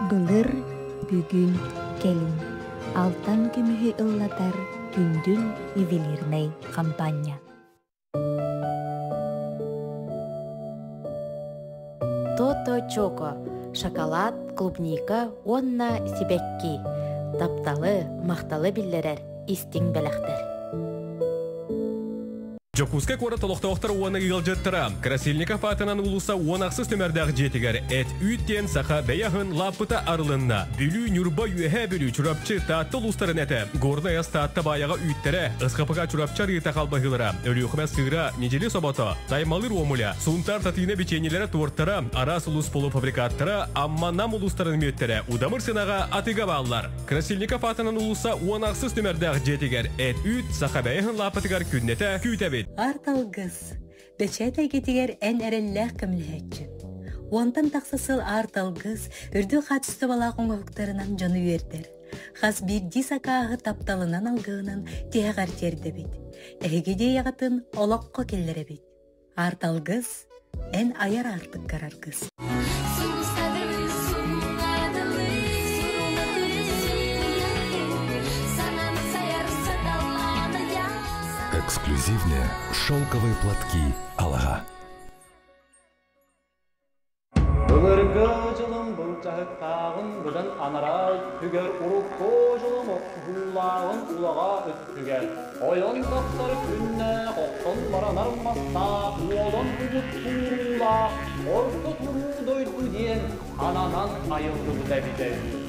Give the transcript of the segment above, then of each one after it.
Былыр, бүгүн, кэлин алтан көмүһү ыллатар Күндүл ювелирнай хампаанньа. Тото Чоко шоколад, клубника уонна сибэкки тапталы, махталы биллэрэр истиҥ бэлэхтэр. Дьокуускай куорат олохтоохторо уонна ыалдьыттара Красильников аатынан уулусса уон ахсыс нүмердээх дьиэтигэр эт-үүт диэн саха бэйэ аһын лааппыта арылынна. Бүлүү, Ньурба, Үөһээ Бүлүү, Чурапчы, Таатта улуустарын этэ, Горнай ас Таатта баайаҕа үүттэрэ, СХПК Чурапчы арыыта халбаһыылара, Өлүөхүмэ сыыра, Ньидьили собото, Таймалыыр уомуля, Сунтаар Татыына бичиэнньэлэрэ туортара, араас улуус полуфабрикаттара, Амма Нам улуустарын мүөттэрэ удамыр сыанаҕа атыыга бааллар. Красильников аатынан уулусса уон ахсыс нүмердээх дьиэтигэр эт-үүт саха бэйэһин лааппытыгар күннэтэ күүтэбит. Арт алгыс. Бэчээт эйгэтигэр эн эрэллээх көмөлөһөөччү. Уонтан тахса сыл арт алгыс үрдүк хаачыстыбалаах оҥоһуктарынан дьону үөрдэр. Хас биирдии сакааһы тапталынан алгыһынан тиһэҕэр тиэрдэбит. Эһиги идеяҕытын олоххо киллэрэбит. Арт алгыс эн айар аартыккар аргыс. Эксклюзивные шелковые платки Алаха. Былыргы дьылым былдьаһыктааҕын быдан анараа өттүгэр урукку дьылым охсуһуулааҕын улаҕа өттүгэр ойон тахсар күннээх охсон баранар мастаах уолан угут тууруулаах орто туруу дойду диэн ананан айыллыбыта эбитэ үһү.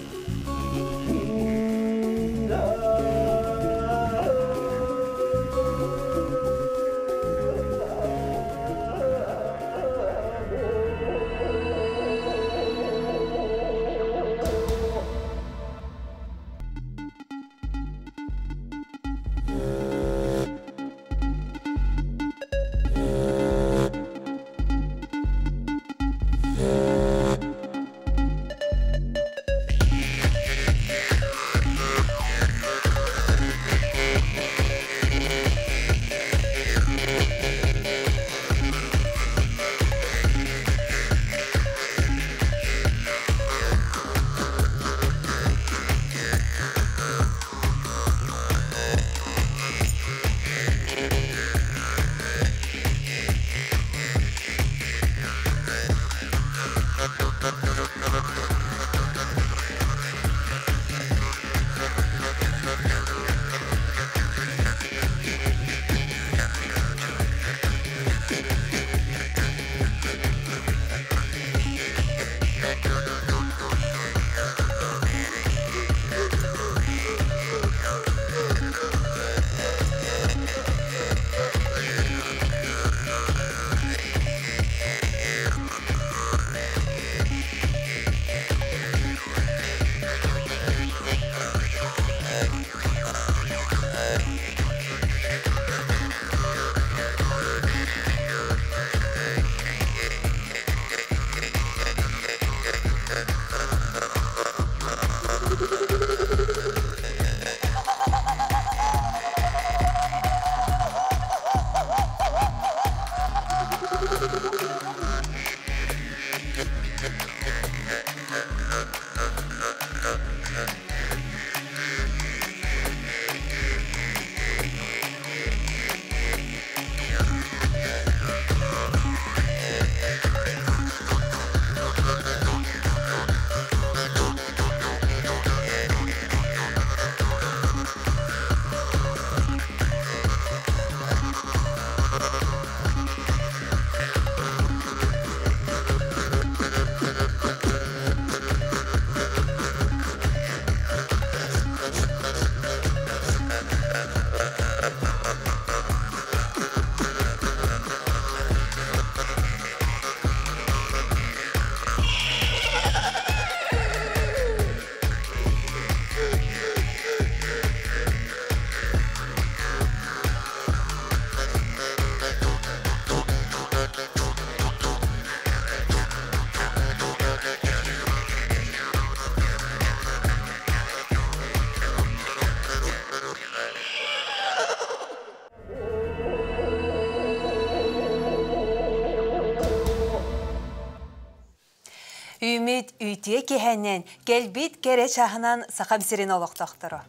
Үүмүт үтүө киэһэнэн, кэлбит кэрэ чаһынан Сахам сирин олохтоохторо.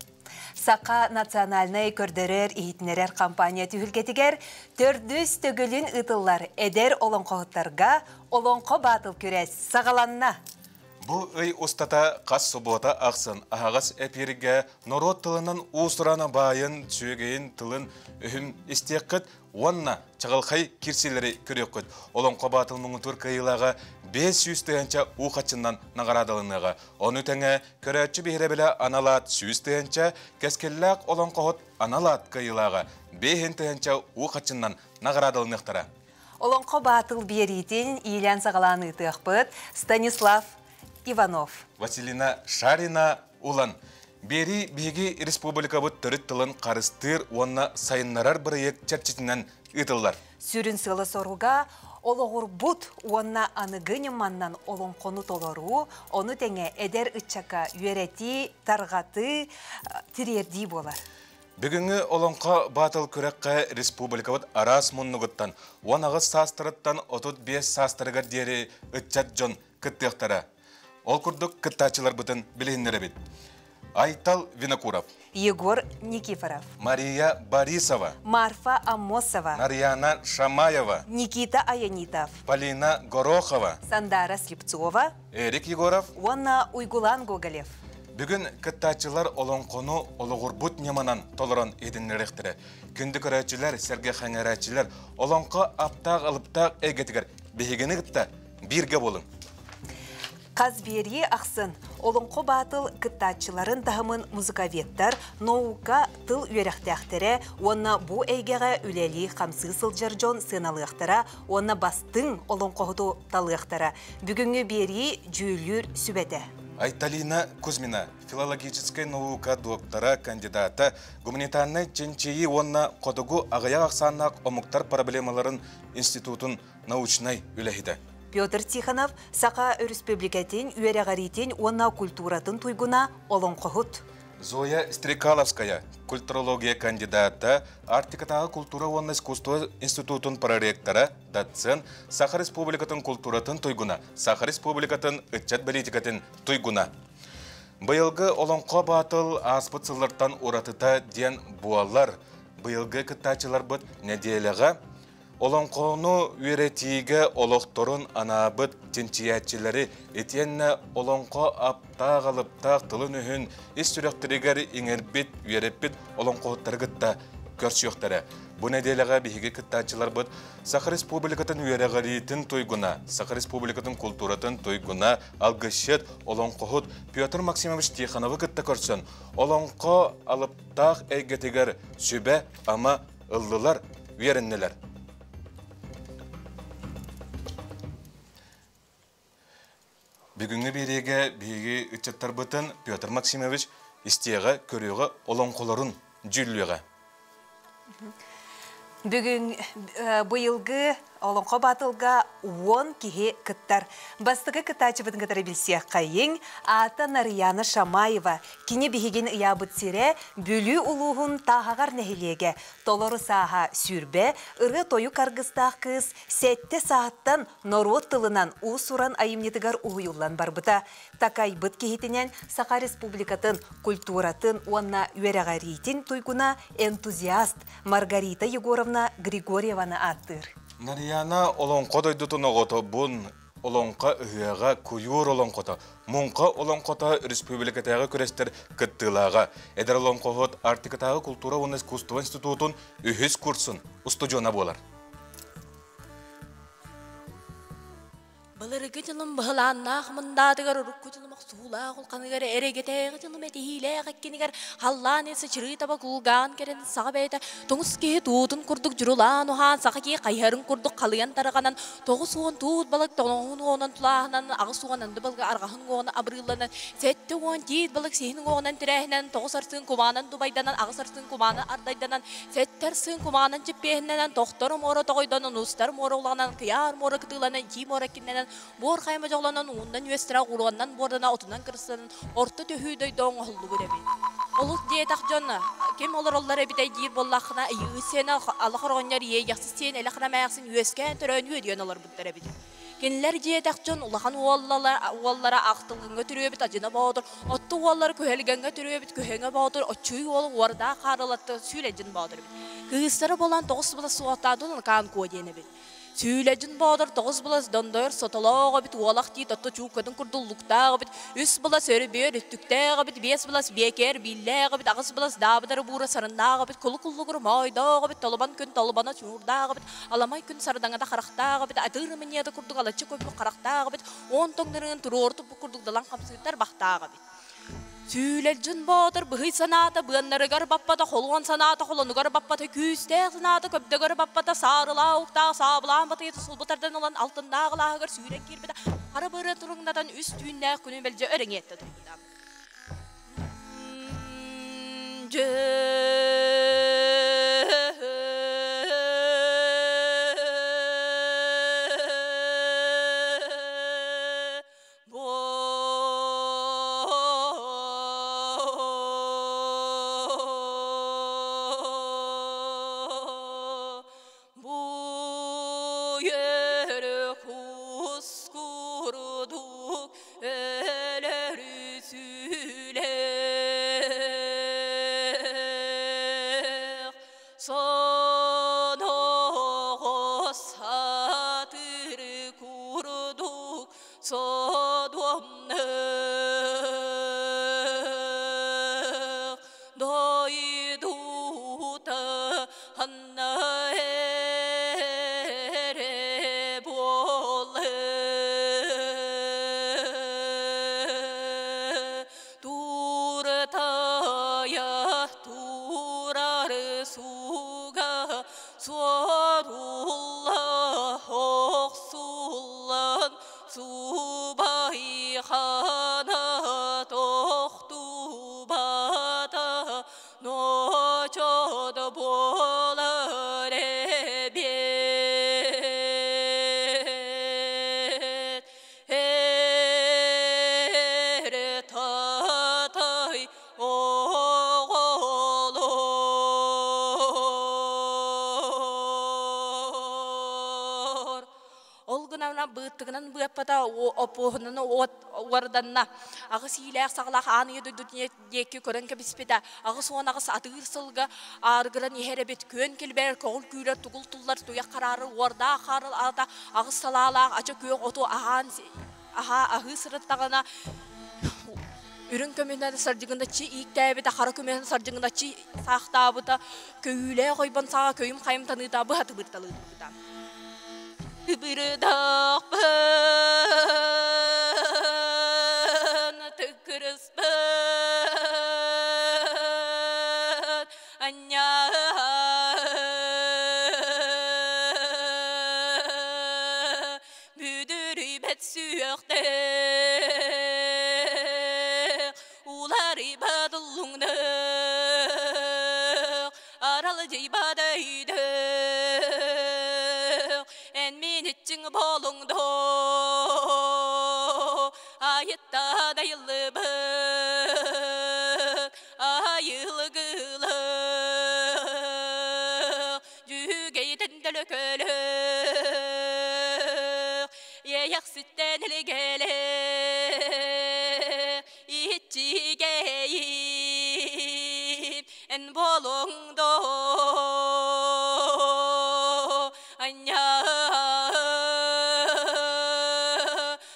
Саха национальнай көрдөрөр-иһитиннэрэр компания түһүлгэтигэр төрдүс төгүлүн ыытыллар эдэр олоҥхоһуттарга Олоҥхо баатыл күрэс саҕаланна. Бу ый устата хас субуота ахсын аһаҕас эпииргэ норуот тылынан уус-уран баайын, сүөгэйин, тылын өһүн истиэххит уонна чаҕылхай кирсиилэри көрүөххүт. Олоҥхо баатыл муҥутуур кыайыылааҕа 500 тыһыынча уу хаччыннан наҕараадаланыаҕа. Ону тэҥэ көрөөччү биһирэбилэ анал аат 100 тыһыынча, кэскиллээх олоҥхоһут анал аат кыайыылааҕа 5 тыһыынча уу хаччыннан наҕараадаланыахтара. Олоҥхо баатыл биэриитин иилээн-саҕалаан ыытыахпыт Станислав Иванов. Василина Шарина Улан. Биэрии биһиги республикабыт төрүт тылын харыстыыр уонна сайыннарар бырайыак чэрчитинэн ыытыллар. Сүрүн сыала-соруга олоҕурбут уонна аныгы ньыманнан олоҥхону толоруу, ону тэҥэ эдэр ыччакка үөрэтии, тарҕатыы, тириэрдии буолар. Бүгүҥҥү Олоҥхо Баатыл күрэххэ республикабыт араас муннугуттан 18 саастарыттан 35 саастарыгар диэри ыччат дьон кыттыахтара. Ол курдук кыттааччыларбытын билиһиннэрэбит. Айтал Винокуров. Егор Никифоров. Мария Борисова. Марфа Аммосова. Нарьяна Шамаева. Никита Аянитов. Полина Горохова. Сандара Слепцова. Эрик Егоров. Уонна Уйгулан Гоголев. Бүгүн кыттааччылар олоҥхону олоҕурбут ньыманан толорон иһитиннэриэхтэрэ. Күндү көрөөччүлэр, сэргэ хэҥэрээччилэр олоҥхо аптаах-алыптаах эйгэтигэр биһигини кытта бииргэ буолуҥ. Хас биэрии ахсын Олоҥхо баатыл кыттааччыларын таһымын музыковедтар, наука, тыл үөрэхтээхтэрэ уонна бу эйгэҕэ үлэлии-хамсыы сылдьар дьон сыаналыахтара уонна бастыҥ олоҥхоһуту талыахтара. Бүгүҥҥү биэрии дьүүллүүр сүбэтэ. Айталина Кузьмина, филологическай наука доктора, кандидата, гуманитарнай чинчийии уонна хотугу аҕыйах ахсааннаах омуктар проблемаларын институтун научнай үлэһитэ. Петр Тихонов Саха Өрөспүүбүлүкэтин үөрэҕириитин уонна культуратын туйгуна олоҥхоһут. Зоя Стрекаловская, культурология кандидата, Арктикатааҕы культура уонна искусство институтун проректора, доцент, Саха Республикатын культуратын туйгуна, Саха Республикатын ыччат политикатын туйгуна. Быйылгы Олоҥхо баатыл ааспыт сыллартан уратыта диэн буолар. Быйылгы кыттааччыларбыт нэдиэлэҕэ Олоҥхону үөрэтиигэ олохторун анаабыт чинчийээччилэри итиэннэ олоҥхо аптаах-алыптаах тылын-өһүн ис сүрэхтэригэр иҥэрбит, үөрэппит олоҥхоһуттары кытта көрсүөхтэрэ. Бу нэдиэлэҕэ биһиги кыттааччыларбыт Саха Республикатын үөрэҕириитин туйгуна, Саха Республикатын култууратын туйгуна, алгысчыт, олоҥхоһут Петр Максимович Тихоновы кытта көрсөн, олоҥхо алыптаах эйгэтигэр сүбэ-ама ыллылар, үөрэннилэр. Бүгүҥҥү биэриигэ биһиги ыччаттарбытын Петр Максимович истиэҕэ, көрүөҕэ, олоҥхолорун дьүүллүөҕэ. Бүгүн быйылгы Олоҥхо батылга 10 киһи кыттар. Бастакы кыттааччыбытын кытары билсиэххэйиҥ. Аата Нарыйаана Шамаева. Кини биһигин ыйаабыт сирэ Бүлүү улууһун Тааһаҕар нэһилиэгэ. Толору сааһа 20, ырыа-тойук аргыстаах кыыс сэттэ сааһыттан норуот тылынан уус-уран айымньытыгар уһуйуллан барбыта. Такайбыт киһитинэн Саха Республикатын культуратын уонна үөрэҕириитин туйгуна энтузиаст Маргарита Егоровна Григорьеваны ааттыыр. Нарыйаана олоҥхо дойдутун оҕотобун, олоҥхо ыһыаҕа, куйуур олоҥхото, муҥха олоҥхото республикатааҕы күрэстэр кыттыылааҕа, эдэр олоҥхоһут Арктикатааҕы култуура уонна искусство институтун үһүс курсун устудьуона буолар. Былыргы дьылым быһылааннаах мындаатыгар урукку дьылым охсуһуулаах улханыгар эрэгэтээҕи дьылым этиһиилээх эккинигэр халлаан сычырыы таба кулгаан кэрэн саҕа бэйэтэ тоҥус киһи туутун курдук дьурулаан уһаан саха киһи хайыһарын курдук халыйан тарҕанан 90 туут балык 90 тулааһынан 80 анды балык арҕаһын уоҕун абырыылланан 70 тиит балык сиһин уоҕунан тирээһинэн 9 арсыын кумаанан дубайданан 8 арсыын кумааны ардайданан Сэттэр сыын кумаанын чиппиэһиннэнэн, тохтор муора тоҕойдонон, устар муора улаҕанан, кыйаар муора кытыыланан, итии муора киннэнэн, буор хайма дьоҕлонон, ууннан үөстэрэ, уруоннан буордана, отунан кырыстанан, орто төһүү дойду оҥоһуллубут эбит. Олус диэтэх дьон ким олороллор эбитэй диир буоллаххына, ыйыы сиэнэ алах оҕонньор иэйэхсит сиэн элэх эмээхсин үөскээн төрөөн үөдүйэн олорбуттар эбит. Кинилэр дьиэтэх дьон улахан уоллара Ахтылгыҥҥа төрүөбүт Адьына Боотур, отту уоллара Күһэлгэҥҥэ төрүөбүт Күһэҥэ Боотур, Оччуй уол Уордаах Хаарылатта Сүүлэдьин Боотур эбит. Кыыстара буолан тоҕус былас суоттаадын Ыкаан Куо диэн эбит. Сүүлэдьин Боотур тоҕус былас дондойор сотолоох эбит, уолах тиит отто чууккатын курдук луктаах эбит, үс былас өрүбүөр өттүктээх эбит, биэс былас биэкэр бииллээх эбит, аҕыс былас даабыдары буура сарыннаах эбит, кулу куллугур моойдоох эбит, толобон күн толобоно чуурдаах эбит, аламай күн сардаҥата харахтаах эбит, атыыр ымынньыата курдук алаччы көмүк харахтаах эбит, уон тоҥнорун туруору туппут курдук далан хамсыырдар бахтаах эбит. Сүүлэлдьин Боотур быһый санаата быаннарыгар баппата, холуон санаата холонугар баппата, күүстээх санаата көбдөгөр баппата, саарылаа уктаах саабылаан батыйата сулбу тардан ылан алтыннаах алааһыгар сүүрэн киирбитэ, хара быры туруҥнатан үс түүннээх күнү мэлдьи өрөҥиэттэ турбута. Бу yeri kus kurduk ölür sülek Sonoğu satır kurduk Содуомнык дойдута ханна эрэ буолла Туртая турар суга суорулла охсуллан Субайхана тохтубата ночод буолар эбит. Эр татай оҕолор. Ол гынан быыттыгынан быаппата оппуоһунан уорданна. Аҕыс иилээх саҕалаах аан ийэ дойду диэки көрөн кэбиспитэ. 88 атыыр сылга аарыгыран иһэр эбит. Күөн килбэр, көҕүл күүлэр, тугул туллар, туйах хараары, уордаах хаарыл аата аҕыс салаалаах ача күөх оту аһаан аһаа аһыы сырыттаҕына үрүҥ көмүһүнэн сардьыгыначчы ииктээбитэ, хара көмүһүнэн сардьыгыначчы саахтаабыта, көйүүлээх ойбон саҕа көйүм хайым таныыта быһа тыбырталыырбыта. Тыбырдахпын, тыккырыспын, анньаа Бүдүрүйбэт сүөхтээх, уларыйбат уллуҥнаах, аралдьыйбат өйдөөх, эн мин иччиҥ буолуҥ доо, айыттан айыллыбыт, айылгылаах, Дьүгэйтэн төлөкөлөөх, иэйэхситтэн илгэлээх, иччигэйим, эн буолуоҥ доо, анньаа,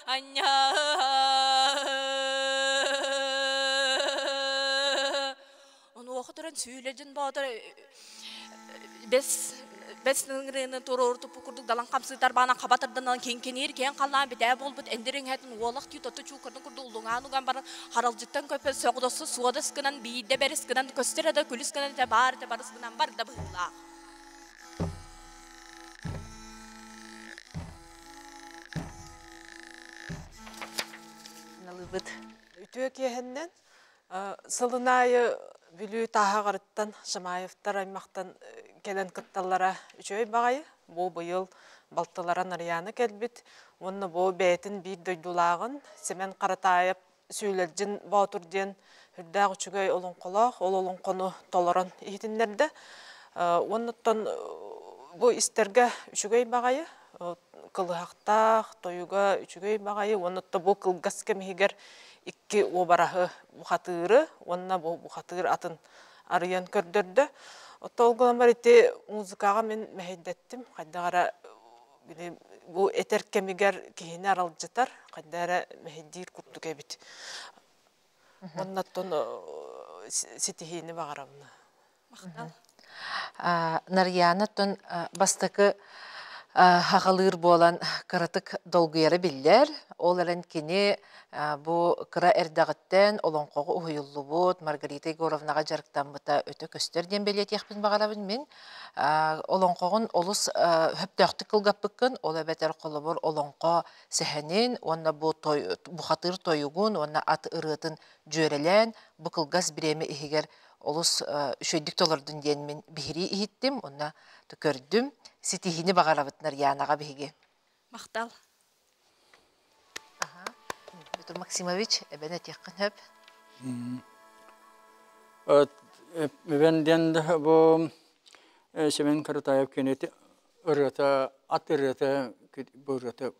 анньаа. Онуоха туран Сүүлэдьин Боотур бэс бэс ыҥырыыны туруорутуппут курдук далан хамсыытар баанан хаба тарданан киҥкиниир киэҥ халлаан битээ буолбут эндир иҥһэтин уолах түү тоту чуукарын курдук уллуҥаан уган баран харалдьыттан көппөт сөҕүдосу суодас гынан биирдэ бэрис гынан көстөр да күлүс гынан этэ баар этэ барыс гынан барда быһыылаах. Налыбыт. Үтүө киэһэннэн Сылын аайы Бүлүү Тааһаҕарыттан Шамаевтар аймахтан кэлэн кытталлара үчүгэй баҕайы. Бу быйыл балтылара Нарыйаана кэлбит уонна бу бэйэтин биир дойдулааҕын Сэмэн Харатаайап Сүүлэлдьин Боотур диэн үрдээх үчүгэй олоҥхолоох, ол олоҥхону толорон иһитиннэрдэ. Уонна оттон бу истэргэ үчүгэй баҕайы. Кылыһахтаах, тойуга үчүгэй баҕайы, уонна бу кылгас кэмиһигэр икки уобараһы бухатыыры уонна бу бухатыыр атын арыйан көрдөрдө. Оттон ол гынан ити музыкаҕа мин мэһэйдэттим. Хайдах эрэ бу этэр кэмигэр киһини аралдьытар, хайдах эрэ мэһэйдиир курдук эбит. Оннаттан ситиһиини баҕарабын. Махтал. Нарьяна тон бастакы хаҕалыыр буолан кыратык долгуйара биллэр. Ол эрэн кини бу кыра эрдэҕиттэн олоҥхоҕо уһуйуллубут Маргарита Егоровнаҕа дьарыктаммыта өтө көстөр диэн бэлиэтиэхпин баҕарабын мин. Олоҥхоҕун олус хөптөөхтүк кылгаппыккын, ол эбэтэр холобур олоҥхо сэһэнин уонна бу бухатыыр тойугун уонна ат ырыатын дьүөрэлээн бу кылгас бириэмэ иһигэр олус үчүгэйдик толордун диэн мин биһирии иһиттим уонна көрдүм. Ситиһиини баҕарабыт Нарьянаҕа биһиги. Махтал. Петр Максимович, эбэн этиэххин сөп. Эбэн диэн бу Семен Каратаев кинити ырыата, ат ырыата, бу ырыата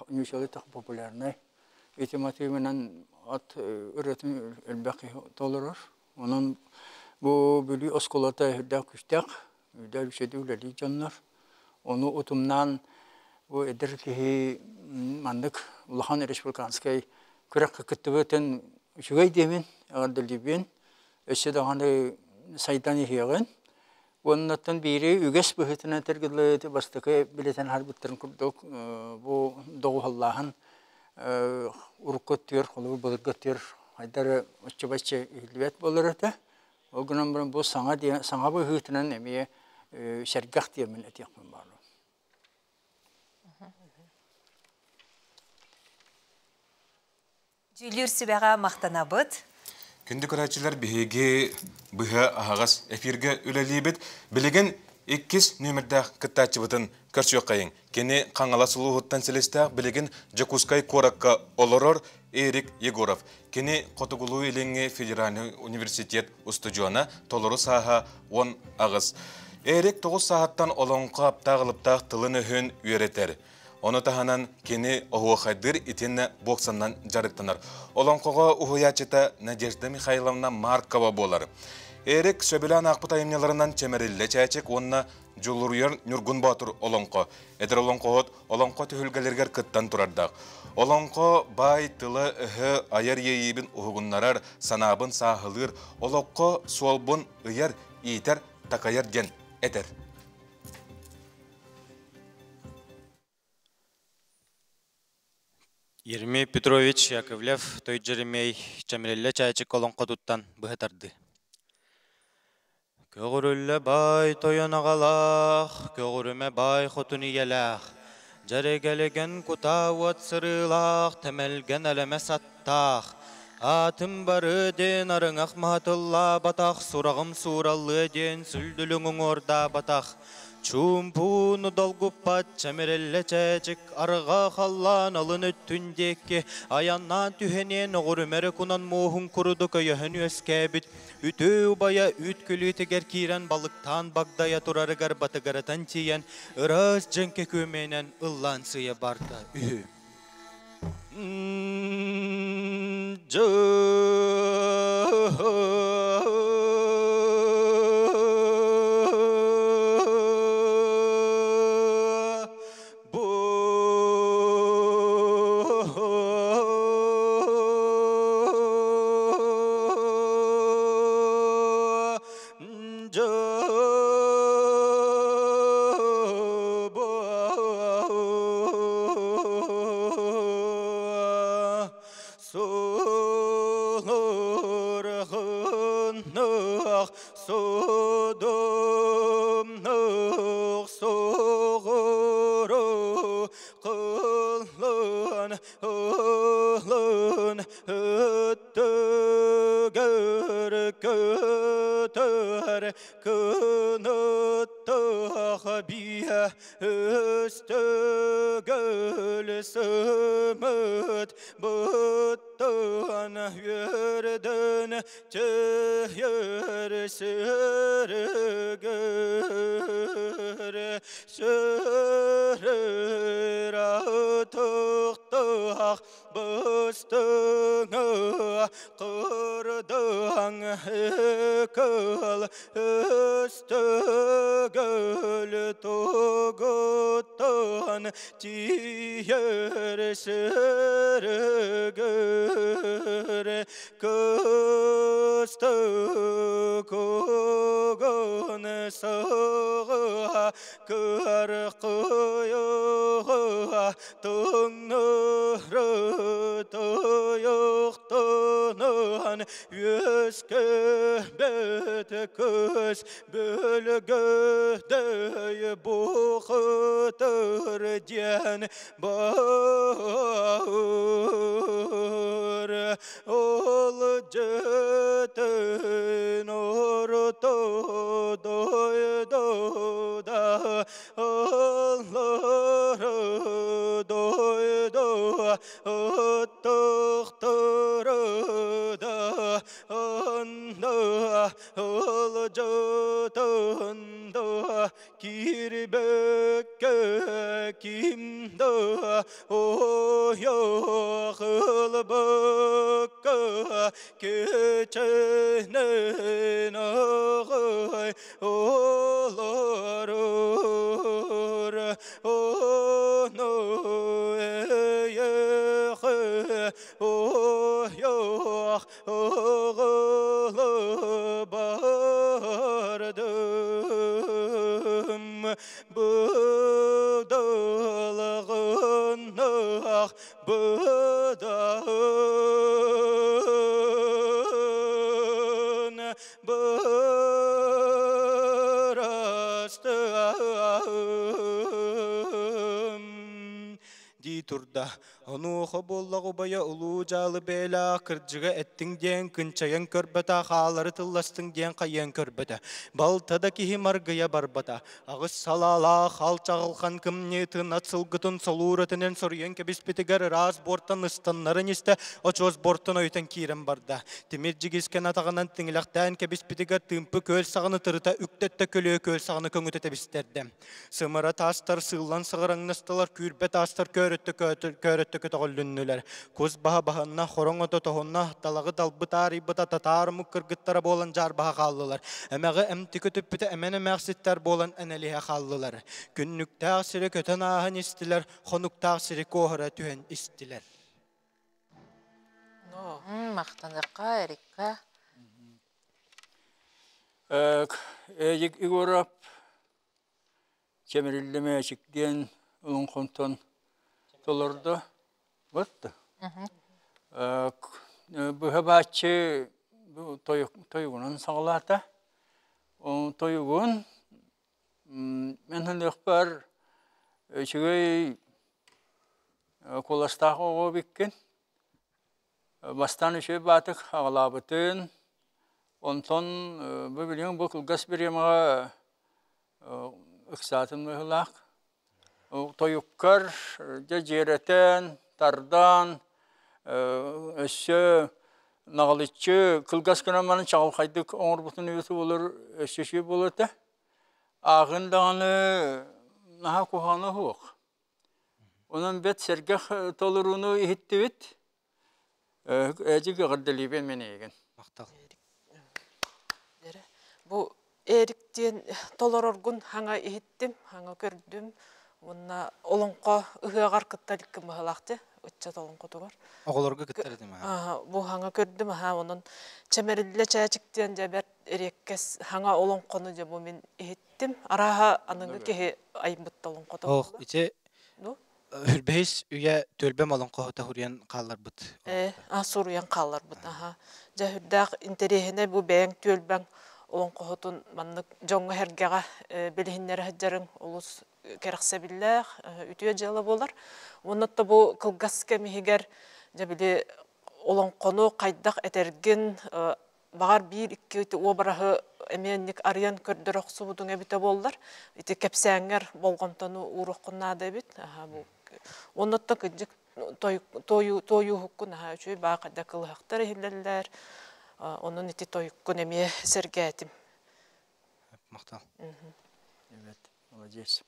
ньуучалыы так популярнай. Ити матыыбынан ат ырыатын элбэх киһи толорор. Онон бу Бүлүү оскуолата үрдээх күстээх, үрдээх үчүгэй үлэлиир дьоннор. Ону утумнаан бу эдэр киһи маннык улахан республиканскай күрэххэ кыттыбытын үчүгэй диэмин, эҕэрдэлиибин. Өссө даҕаны сайдан иһиэҕин. Уоннаттан биири үгэс быһыытынан этэргэ бастакы билэтэн аһарбыттарын курдук бу доҕуһаллааһын урукку өттүгэр, холобур былыргы өттүгэр хайдары оччо-бачча иһиллибэт буолар этэ. Ол гынан баран бу саҥа диэн саҥа быһыытынан эмиэ сэргэх диэммин этиэхпин баҕарабын. Дьүүллүүр сүбэҕэ махтанабыт. Күндү көрөөччүлэр, биһиги быһа аһаҕас эфиргэ үлэлиибит. Билигин иккис нүөмэрдээх кыттааччыбытын көрсүөххэйиҥ. Кини Хаҥалас улууһуттан силистээх, билигин Дьокуускай куоракка олорор Эрик Егоров. Кини Хотугулуу-Илиҥҥи федеральнай университет устудьуона, толору сааһа 18. Эрик 9 сааһыттан олоҥхо аптаах-алыптаах тылын-өһүн үөрэтэр. Ону таһынан кини оһуохайдыыр итиэннэ боксанан дьарыктанар. Олоҥхоҕо уһуйааччыта Надежда Михайловна Маркова буолар. Эрик сөбүлээн аахпыт айымньыларынан Чэмэриллэ Чээчик уонна Дьулуруйар Ньургун Боотур олоҥхо. Эдэр олоҥхоһут олоҥхо түһүлгэлэригэр кыттан турардаах. Олоҥхо баай тыла-өһө айар иэйиибин уһугуннарар, санаабын сааһылыыр, олоххо суолбун ыйар, иитэр, такайар диэн этэр. Еремей Петрович Яковлев Той Дьэримэй Чэмириллэ Чээчик олоҥхотуттан быһа тарды. Көҕүрүллэ баай тойон аҕалаах, көҕүрүмэ баай хотун ийэлээх, дьэрэгэлигэн кутаа уот сырыылаах, тэмэлгэн элэмэ саттаах, аатым барыа диэн арыҥах маһатыллаабатах, сураҕым суураллыа диэн сүлдүлүҥ уҥуордаабатах, Чуумпууну долгуппат чэмириллэ чээчик арҕаа халлаан алын өттүн диэки айаннаан түһэниэн оҕурүмэрэ кунан муоһун курдук өйөһөн үөскээбит үтүө убайа үүт күлүүтүгэр киирэн балыктаан багдайа турарыгар батыгыратан тиийэн ыраас дьэҥкэ күөмэйинэн ыллаан сыыйа барда үһү. Быстыңы кырдың кыл Өстөгөл тугуттан Тиер сөрөгөр Кысты кугун сыға Кыркыйыға Тыңныры тойықтынан Өске бет көз бөлгөдөй бұқытыр ден бар. Ол жетін орто дойдода Аллары дойдо оттықтырыда Анда ол жытында кирбекке кимді ойо қылбыққа кеченен ағай олар оны эйехе ойох оғылы бардым бұдалығынақ бұдан бұрастым. Ди турда. Онуха боллағы бая улуу жалы бэла кырдьыга эттиҥ диэн кынчайан көрбөтө, хаалары тылластыҥ диэн хайыан көрбөтө. Балтада киһи маргыйа барбата. Аҕыс салаалаах алчаҕылхан кымньыытын ат сылгытын солууратынан соруйан кэбиспитигэр ыраас буортан ыстаннарын истэ, очуос бортон ойутан киирэн барда. Тимир дьигискен атаҕынан тиҥилэхтээн кэбиспитигэр тыымпы күөл саҕаны тырыта үктэтте көлүө күөл саҕаны көҥүтэ тэбистердэ. Сымара таастар сыыллан сыҕыраҥнастылар, күүрбэ таастар көөрөттө көөрөттө көтөҕүллүннүлэр. Кус баһа баһынна, хороҥ ото тоһунна, талаҕы далбыт аарыйбыта татаар омук кыргыттара буолан дьаарбаһа хааллылар. Эмэҕи эмти көтүппүтэ эмэн эмээхситтэр буолан энэлиһэ хааллылар. Күннүктээх сири көтөн ааһан истилэр, хонуктаах сири куоһара түһэн истилэр. Махтаныахха Эрикка. Эдик Егоров Чэмириллэмээчик диэн олоҥхонтон толордо. Вот. Быһа бааччы тойугунан саҕалаата. Тойугун мен саныахпар үчүгэй куоластаах оҕо эбиккин. Бастаан үчүгэй баатык аҕалаабытын, онтон бу билигин бу кылгас бириэмэҕэ ыксаатын быһыылаах. Тойуккар дьэ дьиэрэтэн, тардан, өссө наҕылыччы кылгас гынан баран чаҕылхайдык оҥорбутун үгүс буолар, өссө үчүгэй буолуо этэ. Ааҕын даҕаны наһаа куһаҕана суох. Онон бэрт сэргэх толорууну иһиттибит. Эдьиг эҕэрдэлиибин мин эйигин. Махтал. Бу Эрик диэн толороргун хаҥа иһиттим, хаҥа көрдүм. Уонна олоҥхо ыһыаҕар кытта иликкин быһалаах дии, ыччат олоҥхотугар. Оҕолорго кыттар этим. Бу хаҥа көрдүм, аха, онон Чэмэриллэ Чээчик диэн дьэ бэрт эриэккэс хаҥа олоҥхону дьэ бу мин иһиттим. Арааһа аныгы киһи айбыт олоҥхото. Ох, ити Хүрбэһис үйэ түөлбэм олоҥхоһута суруйан хаалларбыт. Ээ, суруйан хаалларбыт, аха. Дьэ, сүрдээх интэриэһинэй бу бэйэҥ түөлбэҥ олоҥхоһутун маннык дьоҥҥо-сэргэҕэ билиһиннэрэ сылдьарыҥ олус кэрэхсэбиллээх, үтүө дьыала буолар. Уонна да бу кылгас кэм иһигэр дьэ били олоҥхону хайдах этэргин баҕар биир-икки уобараһы эмиэ инник арыйан көрдөрө охсубутуҥ эбитэ буоллар, ити кэпсээҥҥэр болҕомтону ууруоххун наада эбит. Аха, бу оннуттан кырдьык туойууһуккун аха үчүгэй баа хайда кылыһахтар иһиллэллэр. Онон ити тойуккун эмиэ сэргээтим. Махтал. Evet, молодец.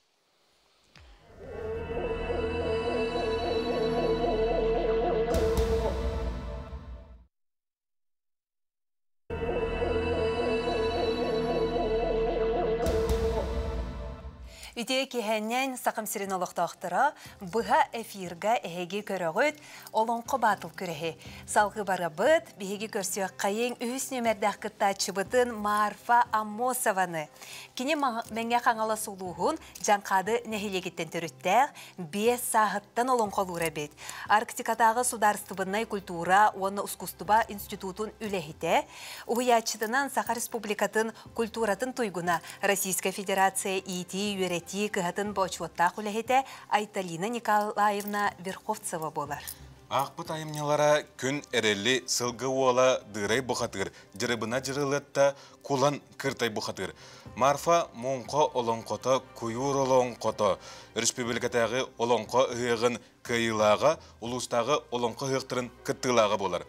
Үтүө киэһэнэн Сахам сирин олохтоохторо быһа эфирга эһиги көрөҕүт Олоҥхо баатыл күрэһи. Салгыы барабыт, биһиги көрсүөххэйиҥ үһүс нүөмэрдээх кыттааччыбытын Марфа Аммосованы. Кини Мэҥэ Хаҥалас улууһун Дьаҥхаады нэһилиэгиттэн төрүттээх, 5 сааһыттан олоҥхолуур эбит. Арктикатааҕы судаарыстыбаннай культура уонна ускуустуба институтун үлэһитэ, уһуйааччытынан Саха Республикатын культуратын туйгуна, Российскай Федерация иитии-үөрэтии кыһатын бочуоттаах үлэһитэ Айталина Николаевна Верховцева буолар. Аахпыт айымньылара күн эрэли сылгы уола Дыырай бухатыыр, Дьырыбына Дьырылыатта Кулан Кыртай бухатыыр, Марфа Муҥха олоҥхото Куйуур олоҥхото, Өрөспүүбүлүкэтээҕи олоҥхо ыһыаҕын кыайыылааҕа, улуустааҕы олоҥхо ыһыахтарын кыттыылааҕа буолар.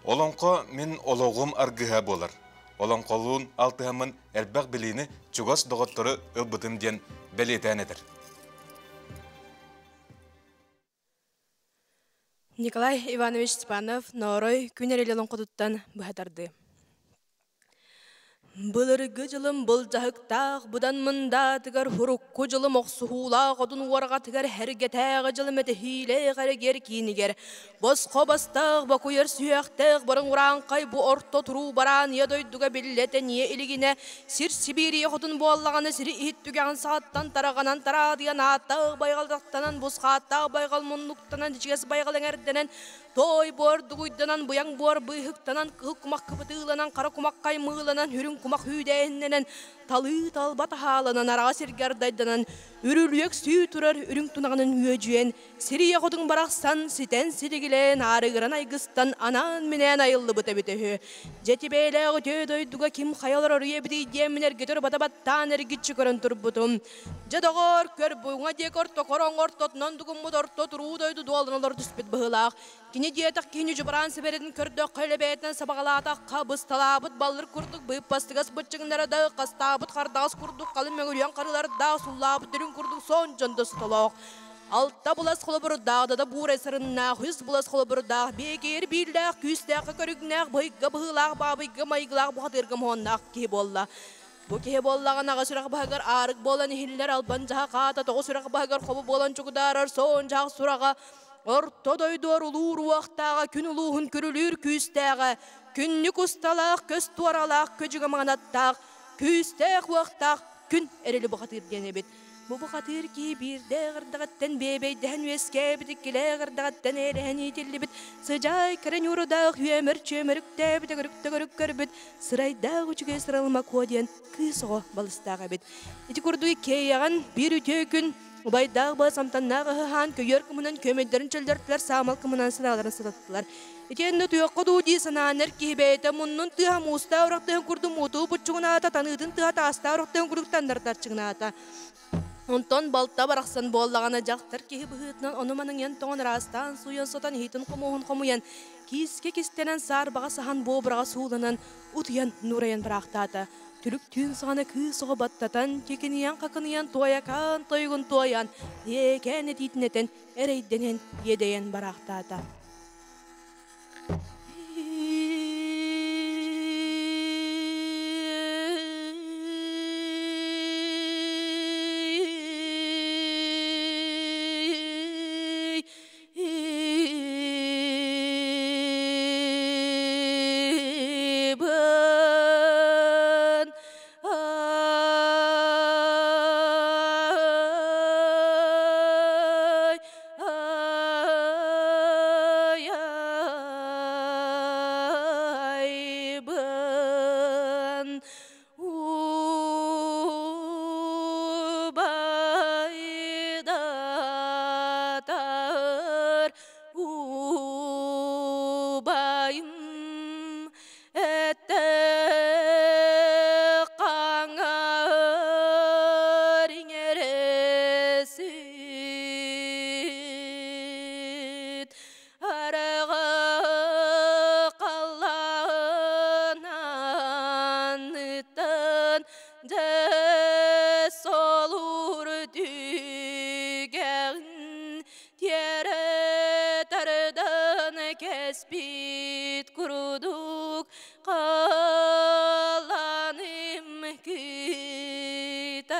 Олоҥхо мин олоҕум аргыһа буолар. Олоҥхолуун алтыһаммын элбэх билиини чугас доҕоттору ылбытым диэн бэлиэтээн этэр. Николай Иванович Степанов Ноорой күн эрэл олоҥхотуттан быһа тардыы. Былыргы дьылым былдьаһыктаах быдан мындаатыгар урукку дьылым охсуһуулаах одун уорҕатыгар эргэтээҕи дьылым этэһиилээх эрэгиэр киинигэр босхо бастаах бокуйар сүһүөхтээх бороҥ урааҥхай бу орто туруу бараан ийэ дойдуга биллэ тэниэ илигинэ сир Сибиирийэ хотун буоллаҕына сири иһит түгэҕин саҕаттан тараҕанан тараадыйан ааттаах байҕалтахтанан бусхааттаах байҕал муннуктанан ичигэс байҕал эҥэрдэнэн Той буор дугуйданан, быйаҥ буор быыһыктанан, кыһыл кумах кыбытыыланан, хара кумах хаймыыланан, үрүҥ кумах үүдээһиннэнэн, талыы талба таһааланан, араҕа сиргэ ардайданан, үрүлүйэк сүү турар үрүҥ тунаҕынан үөдьүйэн, сирийэ хотун барахсан, ситэн силигилээн, аарыгыран айгыстан, анаан-минээн айыллыбыт эбитэ үһү. Дьэ тибээлээх үтүө дойдуга ким хайа олорор үйэбитий диэммин эргитэр бата баттаан эргиччи көрөн турбутум. Дьэ доҕоор, көр буҥа диэки ортоку ороҥ ортотунан дугуммут орто туруу дойду дуолан олоро түспүт быһыылаах. Кини диэтэх киһини дьубараан сэбэрэтин көрдөххө илэ бэйэтинэн сабаҕалаатахха бысталаабыт баллыр курдук быыппастыгас быччыҥнара да хастаабыт хардаҕас курдук халыҥ мөҥүрүйэн харылардаах суллаабыт дүлүҥ курдук сон дьон да сотолоох. Алта булас холобурдаах да буурай сарыннаах, үс булас холобурдаах, биэкээр бииллээх, күүстээх көрүҥнээх, быһыйга быһыылаах, баабыйга майгылаах, бухатыырга моһуоннаах киһи буолла. Бу киһи буоллаҕына аҕа сүрэх баһыгар аарык буолан иһиллэр албан дьаһах аата тоҕус сүрэх баһыгар хобу буолан чугдаарар соон дьаһах сураҕа орто дойду орулуур уохтааҕа күн улууһун күрүлүүр күүстээҕэ күннүк усталаах көс туоралаах көдьүгэ маҥанаттаах күүстээх уохтаах күн эрили бухатыыр диэн эбит. Бу бухатыыр киһи биирдээх ырдаҕыттан биэбэйдэһэн үөскээбит, иккилээх ырдаҕыттан ээрэһэн иитиллибит, сыдьаай кэрэ ньуурудаах үөмэр-чүөмэр үктээбит, өгүрүк-төгүрүк көрбүт, сырайдаах үчүгэй сыралыма куо диэн кыыс оҕо балыстаах эбит. Ити курдук иккиэйэҕин биир үтүө күн убайдаах бас амтаннаах ыһыһаан көйүөр кымынан көмөйдөрүн чөллөртүлэр, саамал кымынан санааларын сататтылар. Итиэннэ утуйуохха дуу дии санаан эр киһи бэйэтэ муннун тыаһа муустаах урахтыһын курдук муутуу буччугунаата, таныытын тыаһа таастаах урахтыһын курдук таннартарчыгынаата. Онтон балта барахсан буоллаҕына дьахтар киһи быһыытынан ону-маны иҥэн-тоҥон ыраастаан сууйан-сотон иһитин хомуоһун хомуйан, киискэ кистэнэн саарбаҕа саһан буобураҕа сууланан, утуйан нуурайан быраахтаата. Түлүк түүн саҕана кыыс оҕо баттатан, кикиниэн-хакыныйан туойакаан тойугун туойан, иэкээн этиитин этэн, эрэйдэнэн иэдэйэн бараахтаата. Айбын убайдатар убайым этэ хаҥар иҥэресит араҕа халлааныттан дьэ солуур түгэҕин тиэрэ тардан кэспит курдук халлааным кытарда.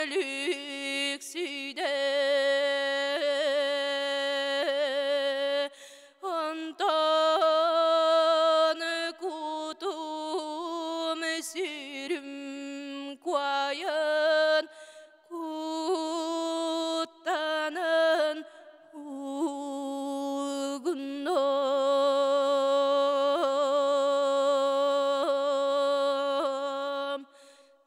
өлүксүйдэ. Онтон кутум сүрүм куайан куттанан угуннум.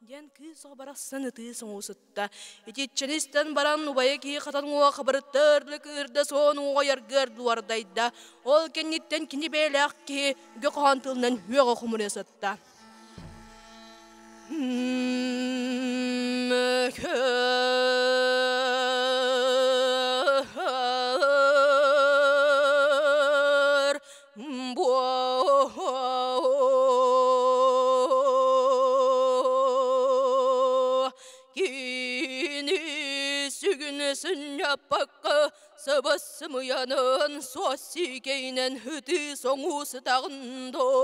Диэн кыыс оҕо барахсан ытыы соҥуу сытта. Итиччэни истэн баран убайа киһи хатан уҥуоҕа хабырыттар кыырда суон уҥуоҕа дуордайда. Ол кэнниттэн кини бэйэлээх киһи үгэ хоһоон тылынан үөҕэ хомуруйа сытта. Кини сүгүн сынньаппакка сыбыс-сымыйанын суос сиикэйинэн ытыы соҥуу сытаҕын доо.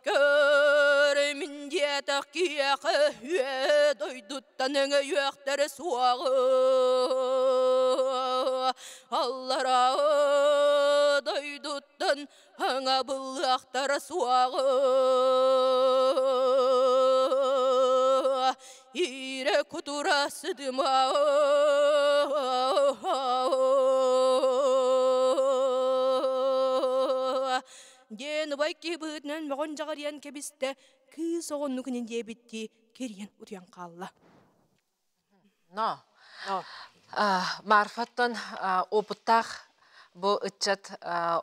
Көр мин диэтэх киһиэхэ үө дойдуттан өҥөйүөхтэрэ суоҕу. Аллараа дойдуттан аҥабыллыахтара суоҕу. Иирэ кутура сытыма диэн убай киһи быһыытынан мөҕөн дьаҕарыйан кэбистэ, кыыс оҕоннукунун диэбиттии кириэн утуйан хаалла. Но. Марфаттан опыттаах бу ыччат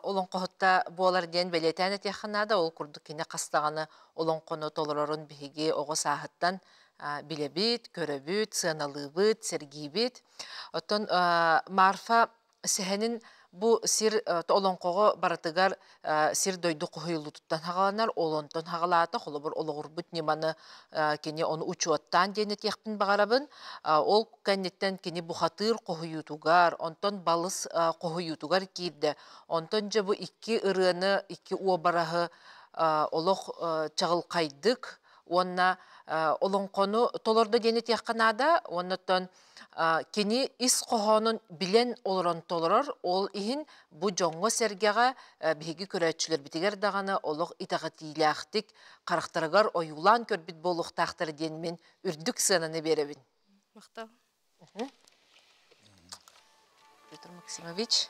олоҥхоһутта буолар диэн бэлиэтээн этиэххэ наада. Ол курдук кини хастаҕаны олоҥхону толорорун биһиги оҕо сааһыттан билэбит, көрөбүт, сыаналыыбыт, сэргиибит. Оттон Марфа сэһэнин бу сир олоҥхоҕо барытыгар сир-дойду хоһуйуллуутуттан хаҕаланар, ол онтон хаҕалаата, холобур, олоҕурбут ньыманы кини ону учуоттаан диэн этиэхпин баҕарабын. Ол кэнниттэн кини бухатыыр хоһуйуутугар, онтон балыс хоһуйуутугар киирдэ. Онтон дьэ бу икки ырыаны, икки уобараһы олох чаҕылхайдык уонна олоҥхону толордо диэн этиэххэ наада. Уоннаттан кини ис хоһоонун билэн олорон толорор, ол иһин бу дьоҥҥо-сэргэҕэ биһиги көрөөччүлэрбитигэр даҕаны олох итэҕэтиилээхтик харахтарыгар ойуулаан көрбүт буолуохтаахтар диэн мин үрдүк сыананы биэрэбин. Махтал. Петр Максимович.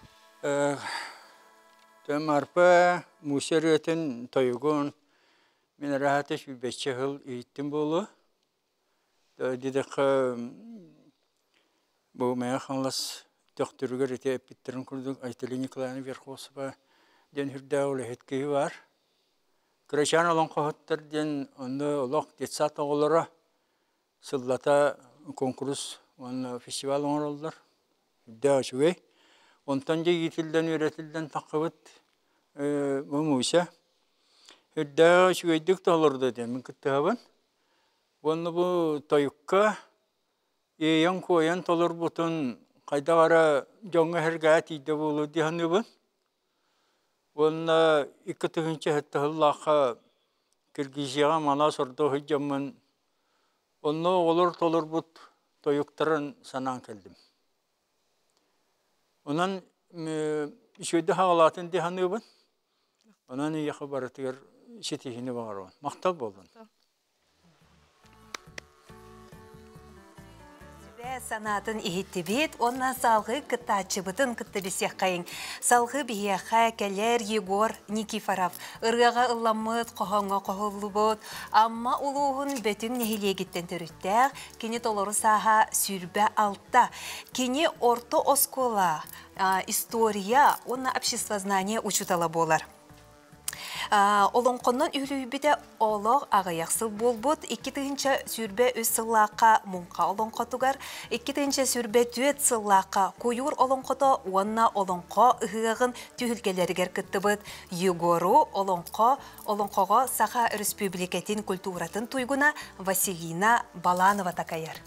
Марпа Муся ырыатын тойугун мин ыраата сүүрбэччэ сыл иһиттим буолуо. Диэтэххэ, бу Мэҥэ Хаҥалас Төхтүрүгэр ити эппиттэрин курдук Айталина Николаевна Верховцева диэн үрдээх үлэһит киһи баар. Кырачаан олоҥхоһуттар диэн онно олох детсад оҕолоро сыллата куонкурус уонна фестиваль оҥороллор. Үрдээх үчүгэй. Онтон дьэ иитиллэн үөрэтиллэн таххыбыт бу Муся. Үрдээх үчүгэйдик толордо диэн мин кыттыһабын. Уонна бу тойукка иэйэн-куойан толорбутун хайдах эрэ дьоҥҥо эһэргээ тиийдэ буолуо дии саныыбын. Уонна 2007 сыллаахха Киргизияҕа Манас Ордо сылдьаммын онно оҕолор толорбут тойуктарын санаан кэллим. Онон үчүгэйдик хаҕалаатын дии саныыбын. Онон эйиэхэ барытыгар ситиһиини баҕарабын. Махтал буоллун. Сүбэ санаатын иһиттибит уонна салгыы кыттааччыбытын кытта билсиэххэйиҥ. Салгыы биһиэхэ кэлэр Егор Никифоров ырыаҕа ылламмыт, хоһооҥҥо хоһуллубут Амма улууһун Бөтүҥ нэһилиэгиттэн төрүттээх, кини толору сааһа 26. Кини орто оскуола история уонна обществознание учуутала буолар. Олоҥхоннон үһүлүйбүтэ олох аҕыйах сыл буолбут 2023 сыллаахха Муҥха олоҥхотугар, 2024 сыллаахха Куйуур олоҥхото уонна Олоҥхо ыһыаҕын түһүлгэлэригэр кыттыбыт Егору олоҥхо олоҥхоҕо Саха Өрөспүүбүлүкэтин культуратын туйгуна Василина Баланова такайар.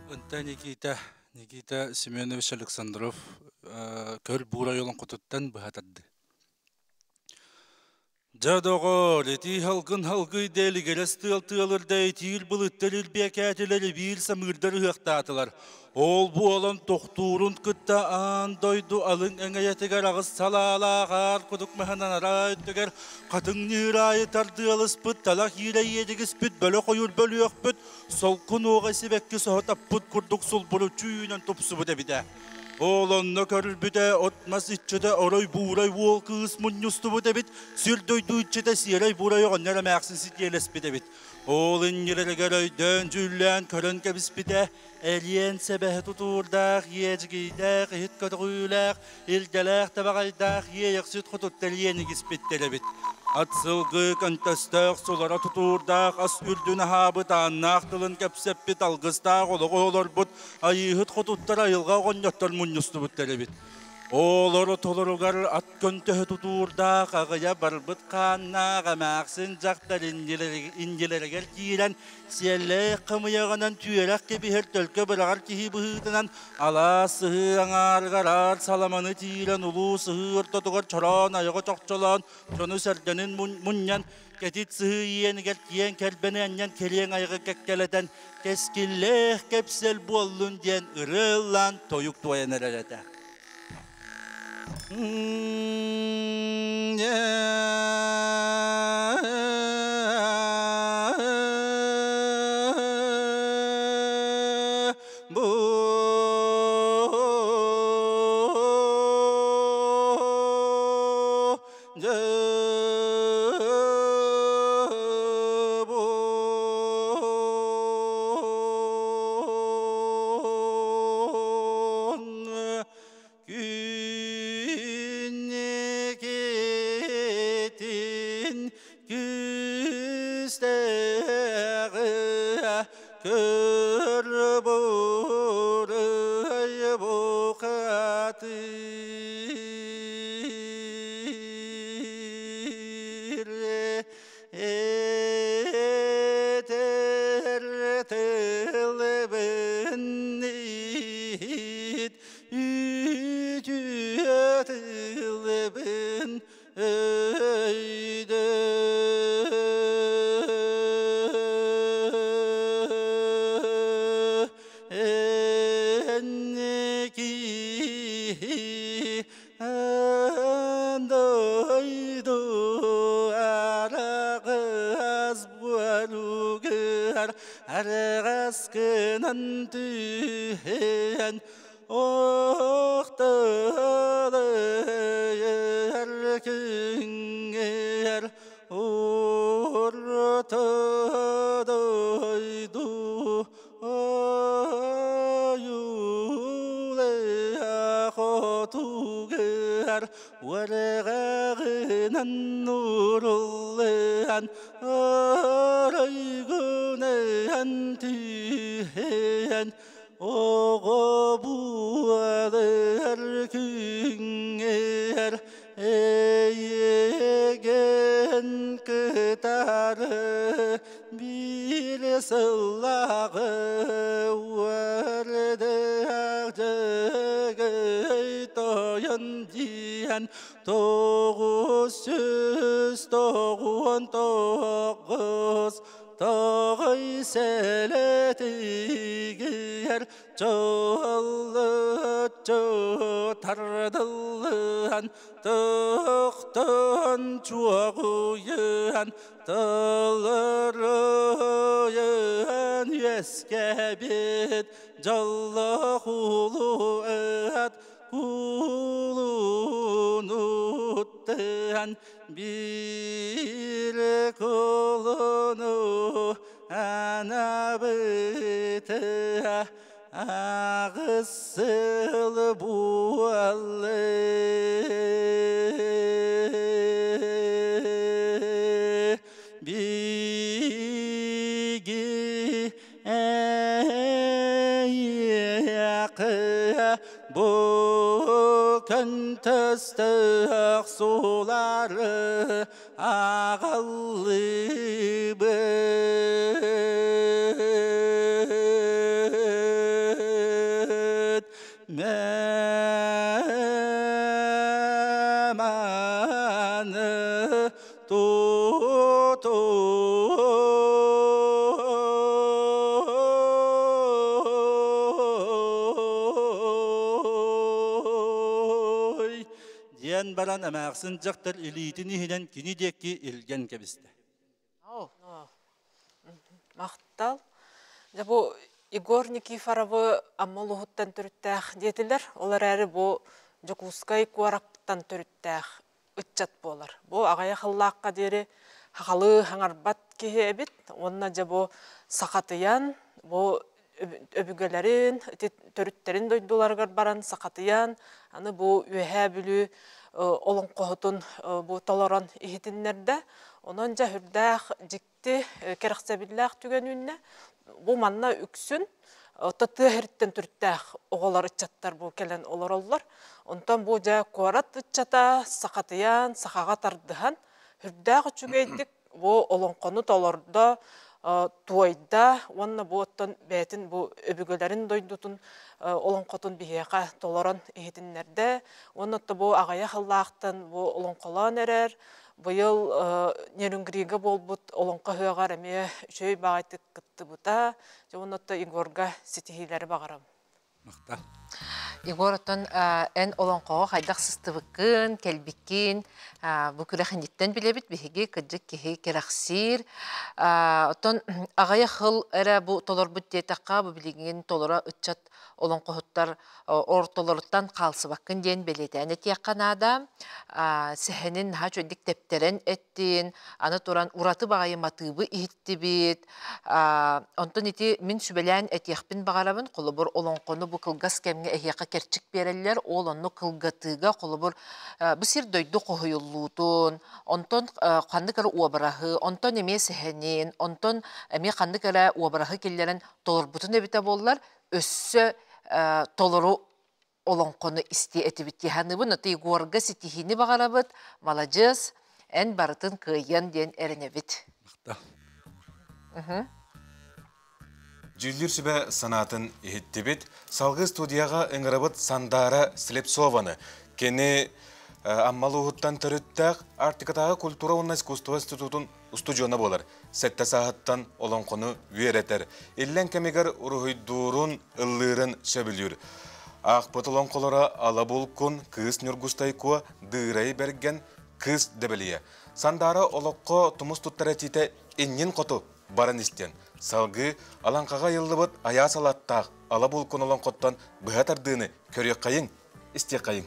Ынта Никита Никита Семенович Александров көл буурай олоҥхотуттан быһа тарды. Дьэ, доҕоор, итии халгын халгый дэлигирэс тыал тыалырда итиир былыттар илбиэкээтилэр биир самыырдар ыһыахтаатылар. Ол буолан тохтуурун кытта аан дойду алын эҥэйэтигэр аҕыс салаалаах аар кудук маһынан араа өттүгэр хатыҥ ньыыраайы тардыалыспыт талах иирэ иэдигиспит бөлөх ойуур бөлүөхпүт солкун уоҕа сибэкки соһо таппыт курдук сулбуруччу үүнэн тупсубут эбитэ. Ол онно көрүлбүтэ от-мас иччитэ орой-буурай уол кыыс мунньустубут эбит, сир-дойду иччитэ сиэрэй-буурай оҕонньор эмээхсин ситиэлэспит эбит. Ол иннилэригэр өйдөөн-дьүүллээн көрөн кэбиспитэ, элиэн сэбэһэ тутуурдаах, иэдьигийдээх, иһит көтөҕүүлээх, илгэлээх табаҕайдаах иэйэхсит хотуттар иэнигиспиттэр эбит. Ат сылгы көнтөстөөх, сулара тутуурдаах, ас үрдүн аһаабыт, ааннаах тылын кэпсэппит, алгыстаах олоҕу олорбут Айыыһыт хотуттар айылҕа оҕонньоттор мунньустубуттар эбит. Олору толоругар ат көнтөһө тутуурдаах аҕыйа барбыт хааннаах эмээхсин дьахтар иннилэригэр киирэн сиэллээх хамыйаҕынан түөрэх кэбиһэр төлкө быраҕар киһи быһыытынан алаас сыһыы аҥаарыгар аар саламаны тиирэн улуу сыһыы ортотугар чороон айаҕы чохчолоон дьону сэргэнин мунньан Кэтит сыһыы иэнигэр киэҥ кэрбэни анньан кэлиэҥ айаҕы кэккэлэтэн кэскиллээх кэпсэл буоллун диэн ырыа ыллаан тойук туойан эрэр этэ. Күннүкитин күстээҕи көрбурай бухатыр Этэр тылбын иһит, үтүө тылбын өйдөө. Энники Дойду араҕас буолугар арҕас гынан түһэн охталыйар күҥҥэр орто дойду Ойуулаах отугар уорҕаҕынан нууруллан оройгунан түһэн оҕо буолар күҥҥэр эйигин кытары биир сыллааҕы уордаах дьөгөй тойон диэн 999 тоҕой сэлэтигэр чоллуччу тардыллан тохтон чуоҕуйан Тылларыйан үөскэбит дьоллоох улуу ат кулунуттан биир кулуну анабыта аҕыс сыл буолла. Биги эйиэхэ бу көнтөстөөх суулары аҕаллыбыт маны. Диэн баран эмээхсин дьахтар илиитин иһинэн кини диэки илгэн кэбистэ. Махтал. Дьэ бу Егор Никифоровы Амма улууһуттан төрүттээх диэтилэр. Ол эрээри бу Дьокуускай куораттан төрүттээх ыччат буолар. Бу аҕыйах ыллаахха диэри сахалыы хаҥарбат киһи эбит. Уонна дьэ бу сахатыйан, бу өбүгэлэрин, ити төрүттэрин дойдуларыгар баран сахатыйан, аны бу Үөһээ Бүлүү олоҥхоһутун бу толорон иһитиннэрдэ. Онон дьэ сүрдээх дьикти кэрэхсэбиллээх түгэн үүннэ. Бу манна үксүн Ото тыа сириттэн төрүттээх оҕолор, ыччаттар бу кэлэн олороллор. Онтон бу дьэ куорат ыччата сахатыйан, сахаҕа тардыһан, сүрдээх үчүгэйдик бу олоҥхону толордо, туойда уонна бу оттон бэйэтин бу өбүгэлэрин дойдутун олоҥхотун биһиэхэ толорон иһитиннэрдэ. Уонна отто бу аҕыйах ыллаахтан бу олоҥхолоон эрэр. Быйыл Нерюнгрига буолбут олоҥхо ыһыаҕар эмиэ үчүгэй баҕайытык кыттыбыта. Дьэ уонна отто Егорга ситиһиилэри баҕарабын. Махтал. Егор, оттон эн олоҥхоҕо хайдах сыстыбыккын, кэлбиккин бу күрэх инниттэн билэбит, биһиги кырдьык киһи кэрэхсиир. Оттон аҕыйах сыл эрэ бу толорбут диэтэххэ, бу билигин толоро ыччат олоҥхоһуттар ортолоруттан хаалсыбаккын диэн бэлиэтээн этиэххэ наада. Сэһэнин наһаа үчүгэйдик тэптэрэн эттин, аны туран ураты баҕайы матыыбы иһиттибит. Онтон ити мин сүбэлээн этиэхпин баҕарабын, холобур, олоҥхону бу кылгас кэмҥэ эһиэхэ кэрчик биэрэллэр, ол онно кылгатыыга, холобур, бу сир-дойду хоһуйуллуутун, онтон ханнык эрэ уобараһы, онтон эмиэ сэһэнин, онтон эмиэ ханнык эрэ уобараһы киллэрэн толорбутун эбитэ буоллар, өссө толору олоҥхону истиэ этибит дии саныыбын. Аты Егорга ситиһиини баҕарабыт, маладьыас, эн барытын кыайыан диэн эрэнэбит. Махтал. Дьүүллүүр сүбэ санаатын иһиттибит. Салгыы студияҕа ыҥырабыт Сандаара Слепцованы. Кини Амма улууһуттан төрүттээх Арктикатааҕы культура уонна искусство институтун устудьуона буолар. Сэттэ сааһыттан олоҥхону үөрэтэр. Иллэҥ кэмигэр уруһуйдуурун, ыллыырын сөбүлүүр. Аахпыт олоҥхолоро Ала Булкун, Кыыс Ньургустай Куо, Дыырай Бэргэн, Кыыс Дэбэлийэ. Сандаара олоххо тумус туттар этиитэ иннин хоту баран истиэн. Салгыы Алаҥхаҕа ыйыллыбыт айаас алаттаах Ала Булкун олоҥхоттон быһа тардыыны көрүөххэйиҥ, истиэххэйиҥ.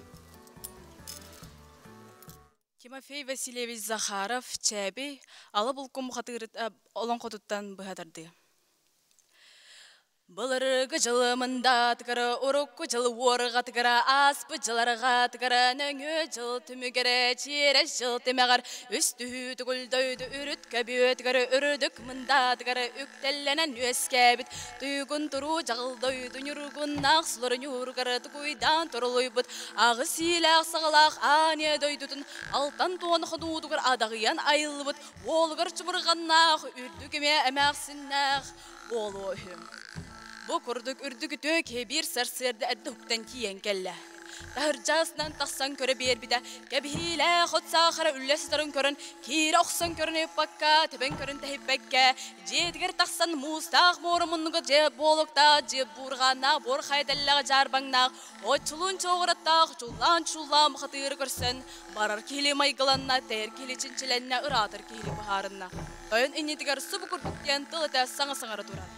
Тимофей Васильевич Захаров Чээби ала булкум олоҥхотуттан быһа тардыы. Былыргы дьылы мындаатыгара, урукку дьыл уорҕатыгара, ааспыт дьыл арҕаатыгара, нөҥүө дьыл түмүгэрэ, чиэрэс дьыл тимэҕэр, үс түһүү түгүлдөйдү үрүт көбүөтүгэр, үрдүк мындаатыгара үктэллэнэн үөскээбит, туйгун туруу дьаҕылдойду ньургуннаах сулар ньууругар тугуйдаан торолуйбут, аҕыс иилээх саҕалаах аан дойдутун алтан туон хонуутугар адаҕыйан айыллыбыт уолугар чубурҕаннаах үрдүк эмиэ эмээхсиннээх буолуо үһү. Бу курдук үрдүк үтүө киһи биир сарсыарда эрдэ уһуктан тиийэн кэллэ. Таһырдьаасынан тахсан көрө биэрбитэ, кэбиһиилээх от саахара үллэ сытарын көрөн, киирэ охсон көрөн ыйыппакка, тэбэн көрөн тэһиппэккэ, дьиэтигэр тахсан муустаах муора муннуга дьиэ буолуктаах, дьиэ буурҕааннаах, буор хайа тэллэҕэ дьаарбаҥнаах, Оччулуун чуоҕураттаах, чуллаан-чуллаан бухатыыры көрсөн, барар киһили майгыланна, тэйэр киһили чинчилэннэ, ыраатар киһили быһаарынна. Тойон иннитигэр субу курдук диэн тыл этэ саҥа саҥара турар.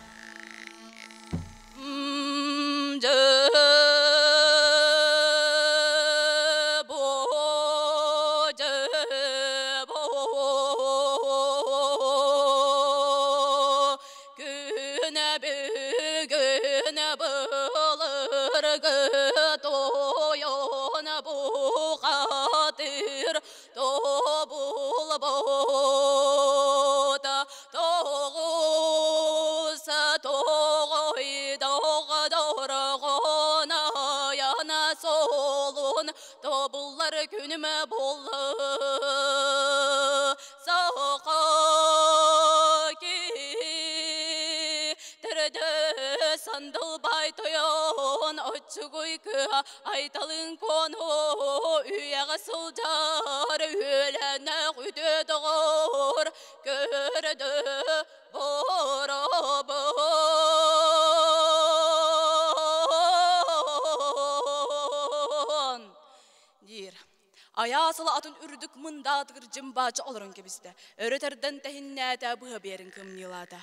Күнэ бүгүн былыргы тойон бухатыыр тобулбут тоҕус тоҕойдоох дорҕон айана суолун тобуллар күнүм буолла Саха киһи төрдө сандал бай тойон оччугуй кыһа айталын кону үйэҕэ сылдьар үөлэнэх үтүө доҕор көрдө боробун диир. Айаа сыла атын үрдүк мындаатыгыр дьымбаачы олорон кэбистэ. Өрө тардан тэһиннээтэ, быһа биэрин кымньыылаата.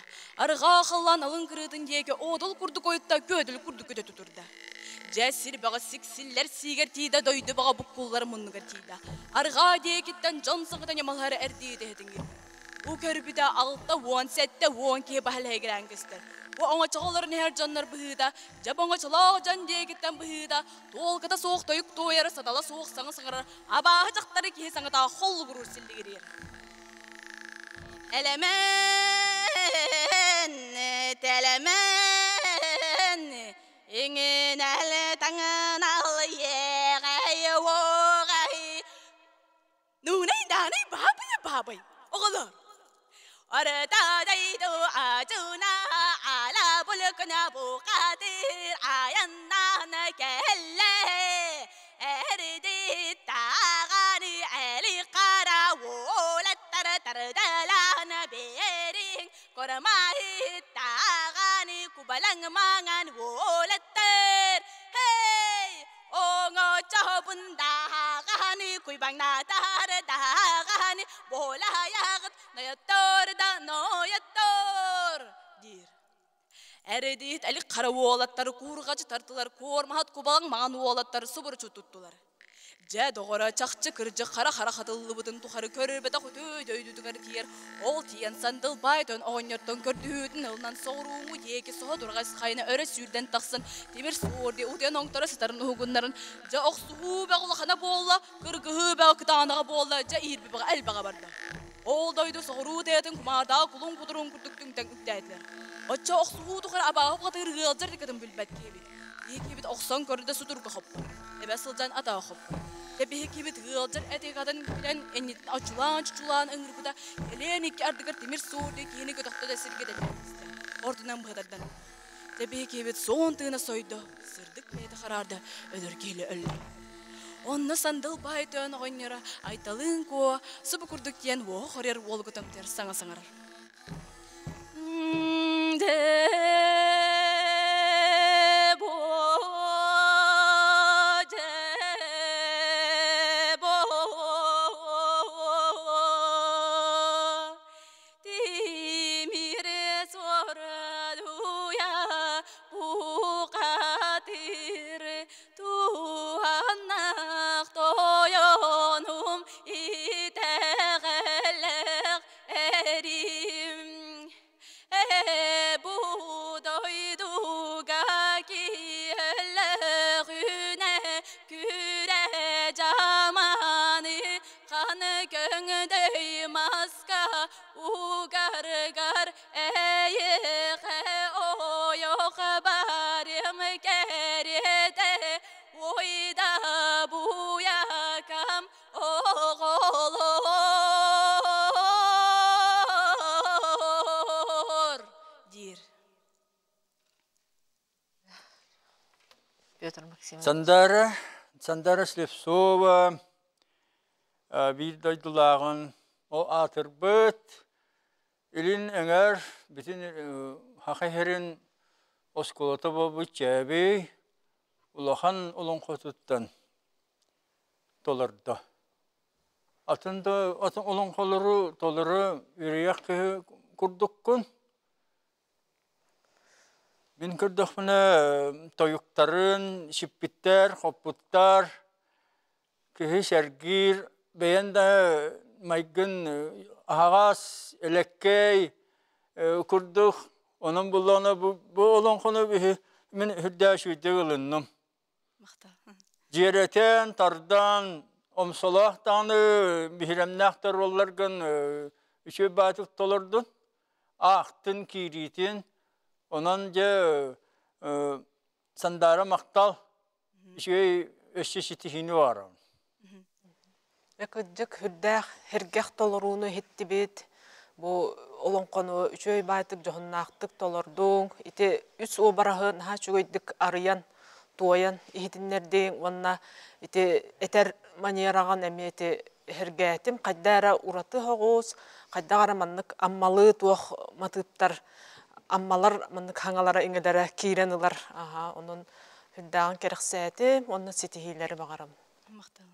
Арҕаа халлаан алын кырыытын диэки оодул курдук ойутта, күөдүл курдук көтө тутурда. Дьэ сир бөҕө сиксиллэр сиигэр тиийдэ, дойду бөҕө буккуллар муннугар тиийдэ. Арҕаа диэкиттэн дьон саҥата ньамалаһара эрдии тэһитиҥир. Бу көрбүтэ 60-70 киһи баһылайгыраан көстөр. Бу оҥочоҕолорун иһэр дьоннор быһыыта, дьэ оҥочолоох дьон диэкиттэн быһыыта, туолката суох тойук туойар, сатала суох саҥа саҥарар, абааһы дьахтары киһи саҥата холлугуруур силлигириир. Элэмэн, тэлэмэн, иҥинэл таҥынал иэҕэй уоҕай, Нуунай даанай баабый баабый оҕолор. Арытадайду ачуна ала булкуна бухатыр аяннан кэллэ. Эрди тағаны эли қара уолаттар тардалан берин Корамаһы тағаны кубалаң маңан уолаттар. Hey! Оҥочоһобун даҕаны куйбаҥнатар даҕаны буолайаҕыт нойоттор да нойоттор диир. Эрдит элик хара уолаттары куурҕачы тартылар, куормаһат кубалаҥ маҥан уолаттары субуручу туттулар. Дьэ, доҕоро, чахчы кырдьык хара-хара хатыллыбытын тухары көрбөтөх үтүө дойдутугар тиийэр. Ол тиийэн сандал баайтон оҕонньортон көрдөһүүтүн ылынан соҕурууҥу диэки соһо турҕас хайына өрө сүүрдэн тахсан тимир суор дии утуйан оҥторо сытарын уһугуннарын дьэ охсуһуу бөҕө улахана буолла, кыргыһыы бөҕө кытаанаҕа буолла, дьэ иирби бөҕө элбэҕэ барда. Ол дойду соҕуруу тыатын кумаардаах кулун кутуруун курдук түҥтэн үктээтилэр. Оччо охсуһуу тухары абааһы бухатыыр ыалдьар дикатын билбэт киһибит. Киһи охсон көрдө сутурга хоппут. Эбэ сылдьан атаҕа хоппут. Тэбиһи киһибит ыалдьар этикатын билэн иннитин оччулаан-чучулаан ыҥырбыта, кэлиэн икки ардыгар тимир суурдуу киһини көтөхтө да сиргэ тэтэрдистэ. Ордунан быһатардан. Тэбиһи киһибит суон тыына сойдо, сырдык бэйэтэ хараарда, өлөр киһили өллө. Онно сандал баай төөн оҕонньоро Айталыын Куо субу курдук диэн уоһу хорйор уолу көтөмтөр саҥа саҥарар. Туһаннах тойонум итэҕэллээх эрим бу дойдуга киһилэҕүнэ күрэ дьаманы хан көҥдөй маска угаргар эйиэхэ ойох барым кэриэтэ ойда буякам оҕолор диир. Петр Максимович. Сандара, Сандара Слепцова биир дойдулааҕын ол аатырбыт Илин эҥэр бүтүн Саха сирин оскуолата буолбут Чээбий улахан олоҥхотуттан толордо. Атын да атын олоҥхолору толору үөрүйэх киһи курдуккун. Мин көрдөхпүнэ тойуктарын сиппиттэр, хоппуттар, киһи сэргиир, бэйэн да майгын аһаҕас, элэккэй курдук. Онон буллаҕына бу олоҥхону мин үрдээх үчүгэйдик ылынным. Дьиэрэтэн, тардан, омсолоох даҕаны биһирэмнээх да буолларгын үчүгэй баатык толордун, аахтын киириитин. Онон дьэ Сандаара махтал, үчүгэй өссө ситиһиини баҕарабын. Кырдьык үрдээх сэргэх толорууну иһиттибит. Бу олоҥхону үчүгэй баайтык дьоһуннаахтык толордуҥ. Ити үс уобараһы наһаа үчүгэйдик арыйан, туойан иһитиннэрдиҥ уонна ити этэр манераҕын эмиэ ити эһэргээтим. Хайда эрэ ураты соҕус, хайдах эрэ маннык аммалыы туох матыыптар аммалар маннык хаҥалара иҥэлэрэ киирэн ылар. Аха, онон үрдээҕин кэрэхсээтим уонна ситиһиилэри баҕарабын. Махтал.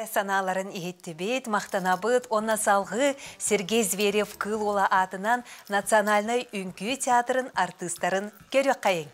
Санааларын иһиттибит, махтанабыт, онна салгыы Сергей Зверев Кыыл Уола аатынан Национальнай үҥкүү театрын артыыстарын көрүөххэйиҥ.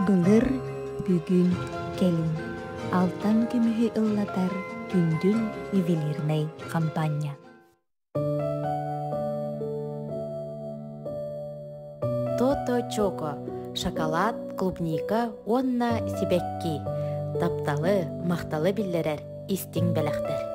Былыр, бүгүн, кэлин алтан көмүһү ыллатар Күндүл ювелирнай хампаанньа. Тото Чоко шоколад, клубника уонна сибэкки тапталы, махталы биллэрэр истиҥ бэлэхтэр.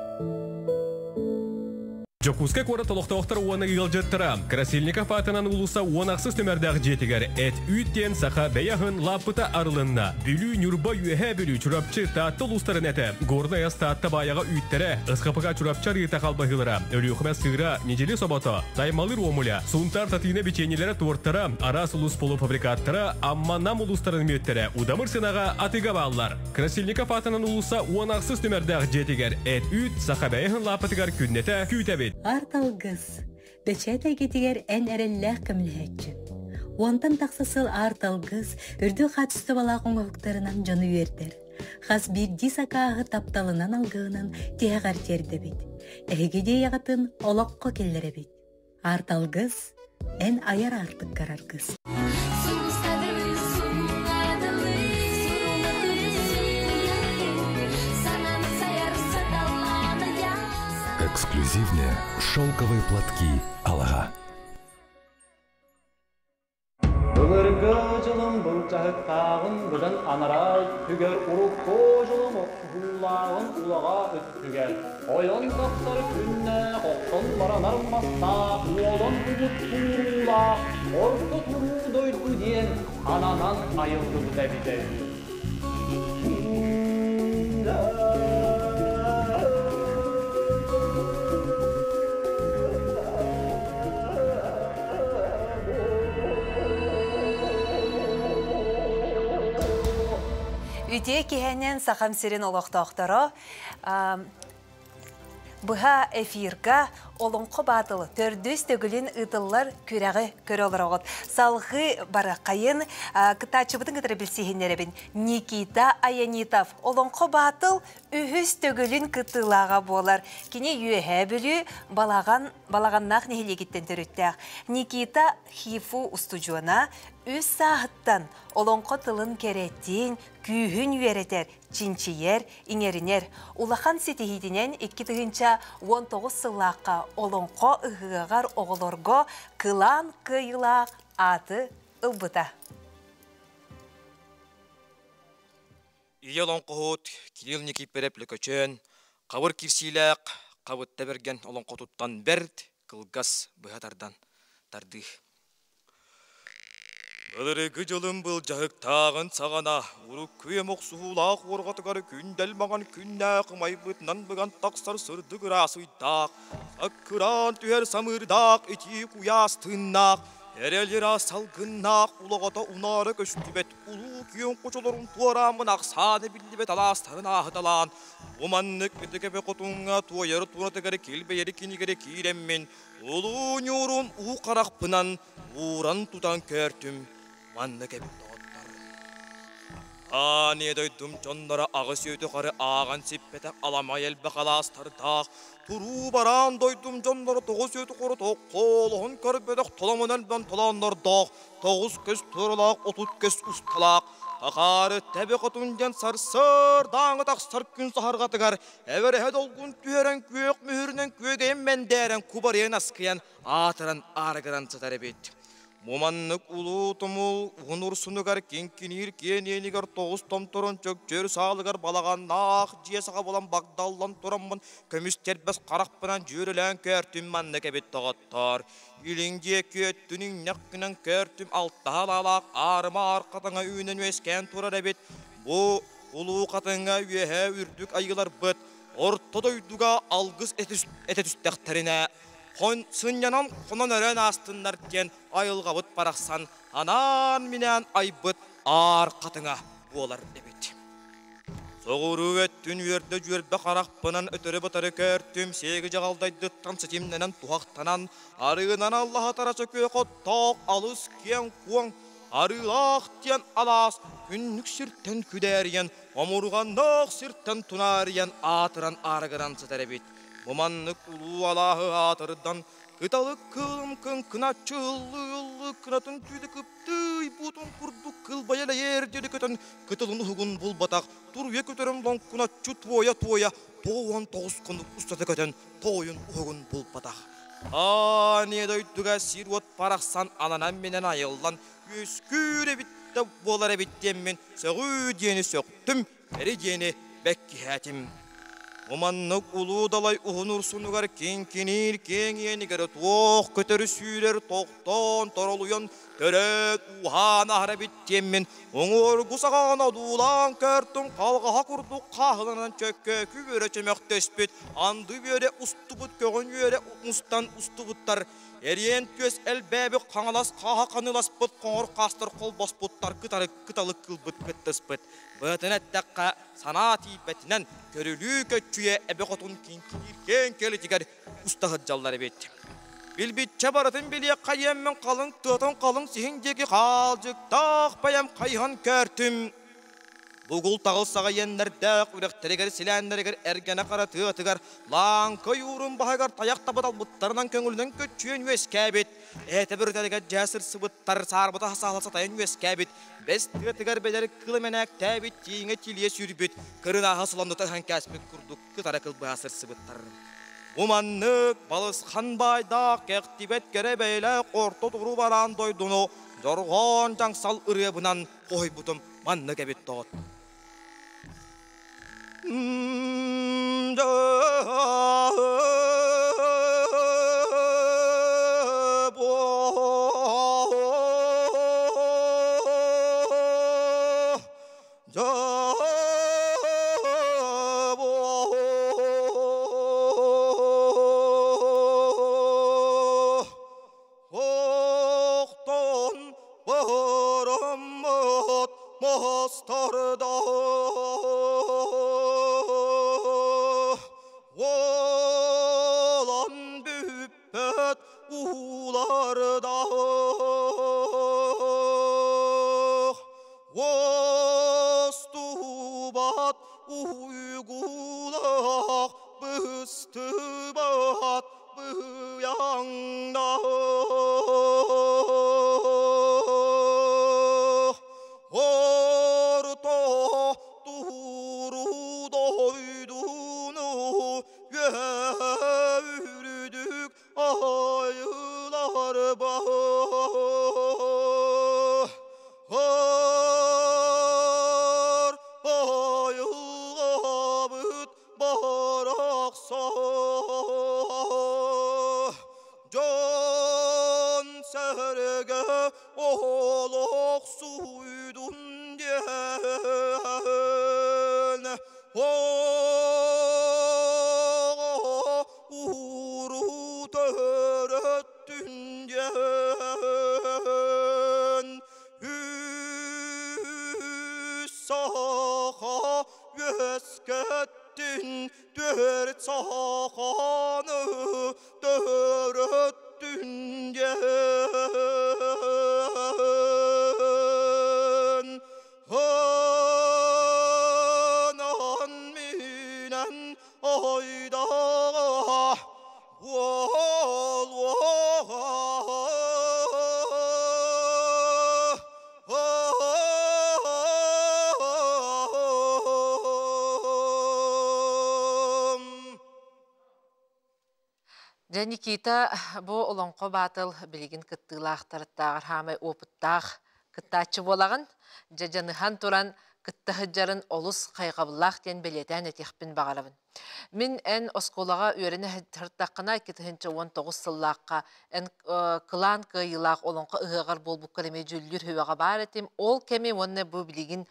Дьокуускай куорат олохтоохтор уонна ыалдьыттара Красильников аатынан уулусса 16 нүмердээх дьиэтигэр эт-үүт диэн саха бэйэ аһын лааппыта арылынна. Бүлүү, Ньурба, Үөһээ Бүлүү, Чурапчы, Таатта улуустарын этэ, Горнай ас Таатта баайаҕа үүттэрэ, СХПК Чурапчы арыыта халбаһыылара, Өлүөхүмэ сыыра, Ньидьили собото, Таймалыыр уомуля, Сунтаар Татыына бичиэнньэлэрэ туортара, араас улуус полуфабрикаттара, Амма Нам улуустарын мүөттэрэ удамыр сыанаҕа атыыга бааллар. Красильников аатынан уулусса 16 нүмердээх дьиэтигэр эт-үүт саха бэйэһин лааппытыгар күннэтэ күүтэбит. Арт алгыс. Бэчээт эйгэтигэр эн эрэллээх көмөлөһөөччү. Уонтан тахса сыл арт алгыс үрдүк хаачыстыбалаах оҥоһуктарынан дьону үөрдэр. Хас биирдии сакааһы тапталынан алгыһынан тиһэҕэр тиэрдэбит. Эһиги идеяҕытын олоххо киллэрэбит. Арталгыс, эн айар аартыккар аргыс. Эксклюзивные шелковые платки Алага. Былыргы дьылым былдьаһыктааҕын быдан анараа өттүгэр урукку дьылым охсуһуулааҕын улаҕаа өттүгэр ойон тахсар күннээх охсон баранар мастаах уолан угут тууруулаах орто туруу дойду диэн ананан айыллыбыта эбитэ үһү. Үтүө киһэнэн Сахам сирин олохтоохторо быһа эфирга Олоҥхо баатылы төрдүс төгүлүн ыытыллар күрэҕи көрө олороҕут. Салҕыы барыаххайын кыттааччыбытын кытары билсиһиннэрэбин. Никита Аянитов Олоҥхо баатыл үһүс төгүлүн кыттыылааҕа буолар. Кини Үөһээ Бүлүү Балаҕан Балаҕаннаах нэһилиэгиттэн төрүттээх. Никита ХИФУ устудьуона үс сааһыттан олоҥхо тылын кэрэтин, күүһүн үөрэтэр, чинчийэр, иҥэринэр. Улахан ситиһиитинэн 2019 сыллаахха олоҥхо ыһыаҕар оҕолорго кылаан кыайыылаах ааты ылбыта. Ийэ олоҥхоһут Кирилл Никифоров Лөкөчөөн хабыр кирсиилээх хабытта бэргэн олоҥхотуттан бэрт кылгас быһа тардан тардыы. Былыргы дьылым былдьаһыктааҕын саҕана урукку үйэм охсуһуулаах уорҕатыгар күндэл маҥан күннээх ымайбытынан быган тахсар сырдык ыраас ыйдаах, саккыраан түһэр самыырдаах итии куйаас тыыннаах, эрэл ыраас салгыннаах улаҕата унаара көстүбэт улуу күөн хочолорун туорааммын ахсааны биллибэт алаастарын ааһыталаан, бу маннык ытык эбэ хотуҥҥа туойар туонатыгар килбэйэр кинигэри киирэммин, улуу ньуурун уу харахпынан ууран тутан көөртүм, маннык эбит доҕоттор. Аан дойдум дьонноро аҕыс үөтү хары ааҕан сиппэтэх аламай элбэх алаастардаах, туруу бараан дойдум дьонноро тоҕус үөтү хору токкоолоһун көрбөтөх толомунан бон толооннордоох, тоҕус көс туоралаах, 30 көс усталаах, Акаары тэбэ хотун диэн сарсыардааҥы тахсар күн саһарҕатыгар эбэрэһэ долгун түһэрэн күөх мүһүрүнэн күөгэйэн мэндээрэн кубарыйан аскыйан аатыран аарыгыран сытар эбит. Бу маннык улуу тумул уһун урсунугар киҥкиниир киэн иэнигэр тоҕус томторун чөкчөр саалыгар балаҕаннаах дьиэ саҕа булан багдаллан тураммын көмүс тэрбэс харахпынан дьүөрэлээн көөртүм маннык эбит доҕоттоор. Илин диэки өттүн иҥнэхпинэн көөртүм алтаһа алаалаах аарыма аар хатыҥа үүнэн үөскээн турар эбит. Бу улуу хатыҥа үөһээ үрдүк айыыларбыт орто дойдуга алгыс этэ түстэхтэринэ хон сынньанан хонон өрөөн аастыннар диэн айылҕабыт барахсан анаан-минээн айбыт аар хатыҥа буолар эбит. Соҕуруу өттүн үөрдэ-дьүөрбэ харахпынан өтөрү-батары көөртүм, сиэги дьаҕалдайдыттан ситимнэнэн туһахтанан, арыынан аллаһатара сөкүөх оттоох алыс киэҥ-куоҥ, арыылаах диэн алаас күннүк сиртэн күдээрийэн, омурҕаннаах сиртэн тунаарыйан аатыран аарыгыран сытар эбит. Бу маннык улуу алааһы аатырдан, кыталык кыылым кыҥкыначчы ыллыы-ыллыы кынатын түүтэ кыптыый буутун курдук кылбайа элэйээр диэри көтөн кытылын уһугун булбатах туруйа көтөрүн лоҥкуначчы туойа-туойа 99 хонук устата көтөн тоойун уһугун булбатах. Аан дойдуга сир-уот барахсан ананан-минэн айыллан үөскүүр эбит да буолар эбит диэммин сөҕүү диэни сөхтүм, Эри диэни бэккиһээтим. Уманнык улуу далай уһун урсунугар киҥкиниир киэҥ иэнигэр туох көтөрү сүүрэр тохтоон торолуйан төрөөт ууһаан аһара эбит диэммин уҥуоргу саҕаҕын одуулаан көртүм халҕаһа курдук хааһыланан чөккөөкү үөрэ чөмөхтөспүт анды үөрэ устубут көҕүн үөрэ мустан устубуттар эриэн түөс элбээбит хаҥалас хааһа ханыыласпыт хоҥор хаастар холбоспуттар кытары кыталык кылбыт кыттыспыт Быатын эттэххэ, санаа тиийбэтинэн көрүлүү көччүйэ эбэ хотун киҥкиниир киэҥ кэлитигэр уста сылдьаллар эбит. Билбиччэ барытын билиэххэ диэммин халыҥ тыатын халыҥ сиһин диэки хаалдьыктаах бэйэм хайыһан көөртүм. Бугул-таҕыл саҕа иэннэрдээх үрэхтэригэр силээннэригэр эргэнэ хара тыатыгар лааҥкы ойуурун баһыгар тайах табыталбыттарынан көҥүлүнэн көччүйэн үөскээбит, эһэтэ бүрүтэригэр дьээ сырсыбыттар, саарбата саала сатайан үөскээбит, бэс тыатыгар бэлэр кыл эмэнээктээбит, тииҥэ тилийэ сүүрбүт, кырынааһа солоннута ыһан кээспит курдук кытара кылбыһа сырсыбыттар. Бу маннык балысхан баайдаах кэхтибэт кэрэ бэйэлээх орто туруу бараан дойдуну дорҕоон дьаҥсал ырыабынан хоһуйбутум маннык эбит тоҕот. Охтон бороммот мостарда Уолан бүппэт уулардаах Уостубат уйгулаах быстыбат быйаҥнаах Орто тууру дойдуну үөрдүк айылар Ар айылҕабыт барахсан дьон сэргэ олох суйдун диэн ууру төрөттүн диэн үс саха үөскэттин түөрт саханы төрөттүн диэн Ынан минэн ойдаҕа буолуоҕа. Дьэ, Никита, бу Олоҥхо Баатыл билигин кыттыылаахтарыттааҕар хаамай опыттаах кыттааччы буолаҕын. Дьэ, дьаныһан туран кытта сылдьарын олус хайҕабыллаах диэн бэлиэтээн этиэхпин баҕарабын. Мин эн оскуолаҕа үөрэнэ сырыттаххына 2019 сыллаахха эн кылаан кыайыылаах олоҥхо ыһыаҕар буолбуккар эмиэ дьүүллүүр сүбэҕэ баар этим. Ол кэми уонна бу билигин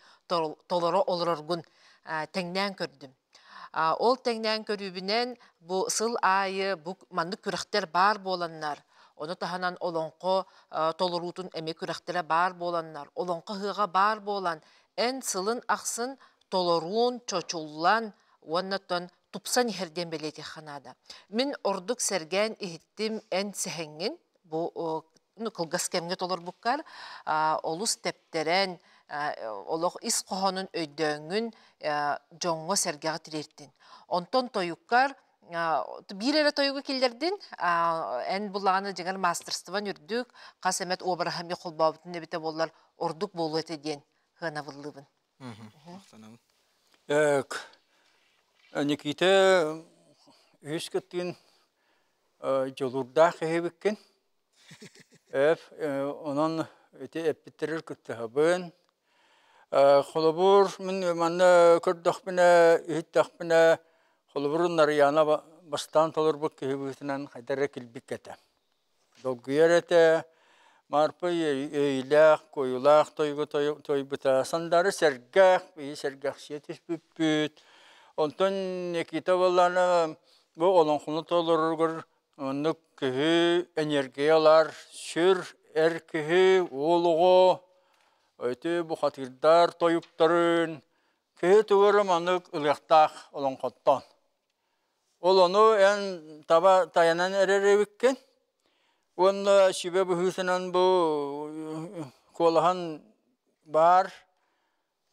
толоро олороргун тэҥнээн көрдүм. Ол тэҥнээн көрүүбүнэн бу сыл аайы бу маннык күрэхтэр баар буоланнар, ону таһынан олоҥхо толоруутун эмиэ күрэхтэрэ баар буоланнар, олоҥхо ыһыаҕа баар буолан, эн сылын ахсын толоруун, чочуллан уонна оттон тупсан иһэр диэн бэлиэтиэххэ наада. Мин ордук сэргээн иһиттим эн сэһэҥҥин, бу кылгас кэмҥэ толорбуккар олус тэптэрэн, олох ис хоһоонун өйдөөҥҥүн дьоҥҥо-сэргэҕэ тириэртин. Онтон тойуккар биир эрэ тойугу киллэрдин, эн буллаҕына дьиҥэр маастарыстыбан үрдүк, хас эмэт уобараһа эмиэ холбообутун эбитэ буоллар ордук буолуо этэ диэн сыанабыллыыбын. Никита үһүс кыттыын дьулуурдаах киһибиккин. Эп, онон ити эппиттэригэр кыттыһабын. Холобур, мин манна көрдөхпүнэ, иһиттэхпинэ, холобур, Нарыйаана бастаан толорбут киһи быһыытынан хайдах эрэ килбик этэ. Долгуйар этэ, Марпа өйүлээх, куойулаах тойугу тойбута. Сандары сэргэх, биһи сэргэхсийэ түспүппүт. Онтон Никита буоллаҕына бу олоҥхону толороругар оннук киһи энергия ылар, сүр эр киһи, уол оҕо, ити бухатыырдар тойуктарын киһи тугу эрэ маннык ылыахтаах олоҥхоттон. Ол ону эн таба тайанан эрэр эбиккин уонна сүбэ быһыытынан бу куолаһан баар.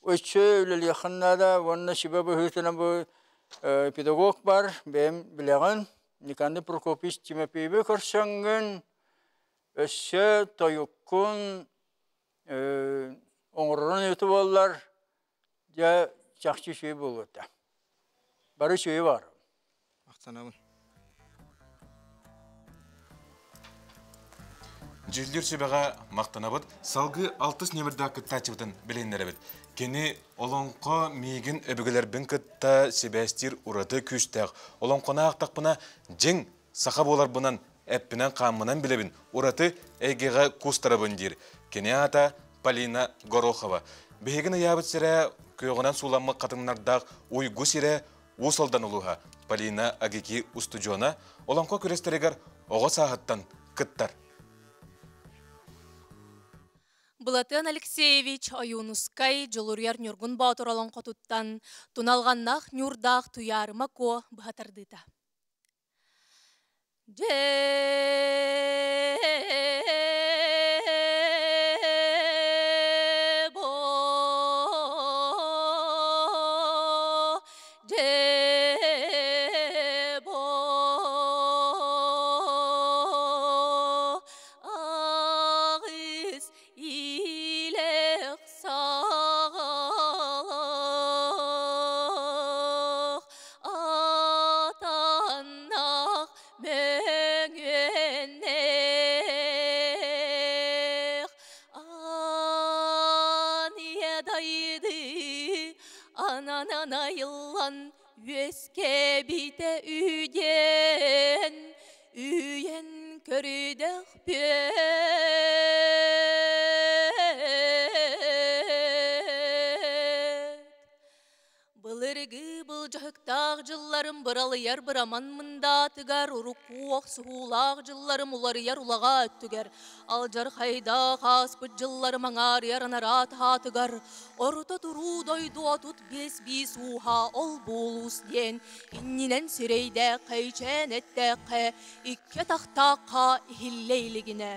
Өссө үлэлиэххин наада уонна сүбэ быһыытынан бу педагог бар, бэйэм билэҕин, Никандр Прокопьевич Тимофеевы көрсөҥҥүн, өссө тойуккун оҥорорун өтө буоллар, дьэ чахчы үчүгэй буолуо этэ. Бары үчүгэй баар. Махтанабын. Дьүүллүүр сүбэҕэ махтанабыт. Салгыы алтыс нүөмэрдээх кыттааччыбытын билиһиннэрэбит. Кини олоҥхо миигин өбүгэлэрбин кытта сибээстиир ураты күүстээх. Олоҥхону аахтахпына дьиҥ саха буоларбынан эппинэн-хааммынан билэбин, ураты эйгэҕэ куустарабын диир. Кини аата Полина Горохова. Биһигин ыйаабыт сирэ күөҕүнэн сууламмыт хатыҥнардаах уйгу сирэ Уус Алдан улууһа. Полина Агики устудьуона олоҥхо күрэстэригэр оҕо сааһыттан кыттар. Былатыан Алексеевич Ойуунускай Дьулуруйар Ньургун Боотур олоҥхотуттан Туналҕаннаах ньуурдаах Туйаарыма Куо быһа тардыыта. Аҕыс илэх саҕалах атаннах мөҥүөннээх аниядайды анананайыллан үөскэбитэ үден үйэн көрүдөхпүөт. Былыргы былдьаһыктаах дьылларым быралыйар быраман мындаатыгар, урукку охсуһуулаах дьылларым уларыйар улаҕа өттүгэр, алдьархайдаах ааспыт дьылларым аҥаарыйар анараа таһаатыгар, орто туруу дойду 35 биис ууһа ол буолуус диэн иннинэн сирэйдээххэ, ичээн эттээххэ, икки атахтаахха иһиллэ илигинэ.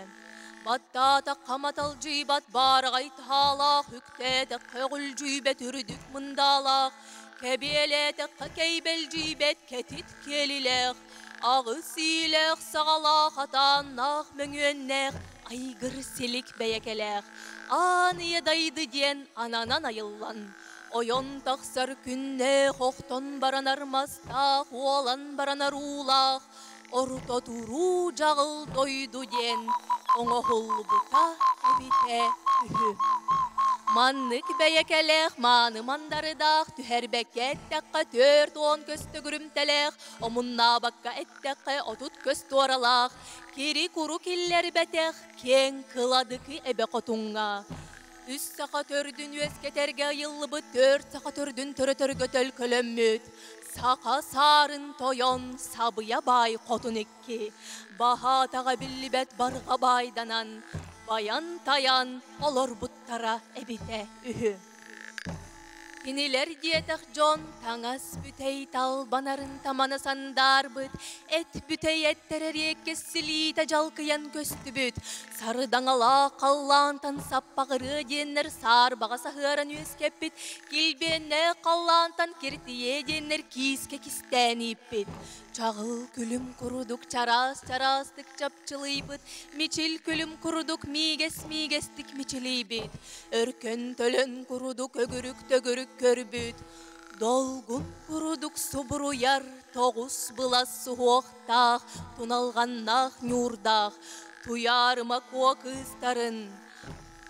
Баттаатахха маталдьыйбат баараҕай таһаалаах, үктээтэххэ өҕүлдьүйбэт үрдүк мындаалаах, кэбиэлээтэххэ кэйбэлдьийбэт кэтит киэлилээх, аҕыс иилээх саҕалаах атааннаах мөҥүөннээх айгыр силик бэйэкэлээх, аан ийэ дайды диэн ананан айыллан, ойон тахсар күннээх охтон баранар мастаах, уолан баранар уулаах, орто туруу дьаҕыл дойду диэн оҥоһуллубута эбитэ үһү. Маннык бэйэкэлээх мааны мандарыдаах түһэрбэккэ эттэххэ 40 көс төгүрүмтэлээх, омуннаабакка эттэххэ 30 көс туоралаах, кири-куру киллэрбэтэх киэҥ кыладыкы эбэ хотуҥҥа Үс саха төрдүн үөскэтэргэ ыйыллыбыт төрт саха төрдүн төрөтөргө төлкөлөммүт саха саарын тойон сабыйа баай хотун икки баһаатаҕа биллибэт барҕа баайданан байан-тайан олорбуттара эбитэ үһү. Кинилэр диэтэх дьон таҥас бүтэй талбанарын тамана сандаарбыт, эт бүтэй эттэр эриэккэс силиитэ дьалкыйан көстүбүт, сардаҥалаах халлаантан саппаҕырыа диэннэр саарбаҕа саһыаран үөскэппит, килбиэннээх халлаантан киртийиэ диэннэр киискэ кистээн ииппит. Чаҕыл күлүм курдук чараас-чараастык чапчылыйбыт, мичил күлүм курдук миигэс-миигэстик мичилийбит, өркөн төлөн курдук өгүрүк-төгүрүк көрбүт, долгун курдук субуруйар тоҕус былас суһуохтаах, туналҕаннаах ньуурдаах, туйаарыма куо кыыстарын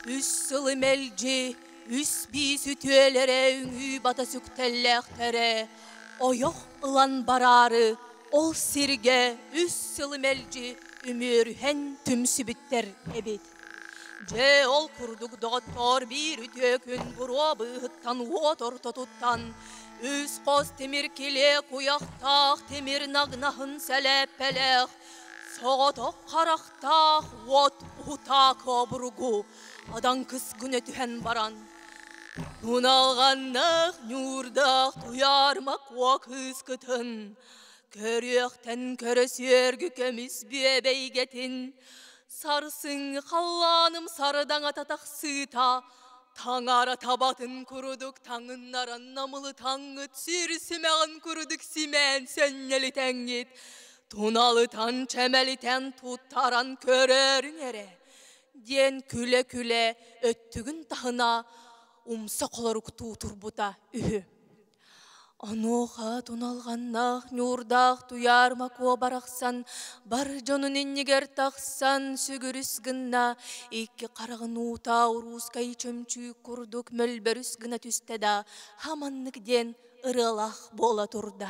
үс сылы мэлдьи үс биис үтүөлэрэ үҥүү бата сүктэллээхтэрэ ойох ылан бараары ол сиргэ үс сылы мэлдьи үмүөрүһэн түмсүбүттэр эбит. Дьэ, ол курдук доҕоттоор биир үтүө күн буруо быыһыттан уот ортотуттан үс хос тимир килиэ куйахтаах тимир нагнаһын сэлээппэлээх соҕотох харахтаах уот уһутаакы обургу адаҥкыс гына түһэн баран Туналҕаннаах ньуурдаах туйаарыма куо кыыскытын көрүөхтэн көрө сүөргү көмүс бүөбэйгэтин сарсыҥҥы халлааным сардаҥата тахсыыта Таҥара табатын курдук таҥыннаран намылытаҥҥыт, сир симэҕин курдук симээн сөнньөлүтэҥҥит, туналытан чэмэлитэн туттаран көрөөрүҥ эрэ, диэн күлэ-күлэ өттүгүн таһына умса холоруктуу турбута үһү. Онуоха туналҕаннаах ньуурдаах Туйаарма Куо барахсан бар дьонун иннигэр тахсан сүгүрүс гынна, икки хараҕын уута уруускай чөмчүүк курдук мөлбөрүс гына түстэ да, хаманнык диэн ырыалаах буола турда.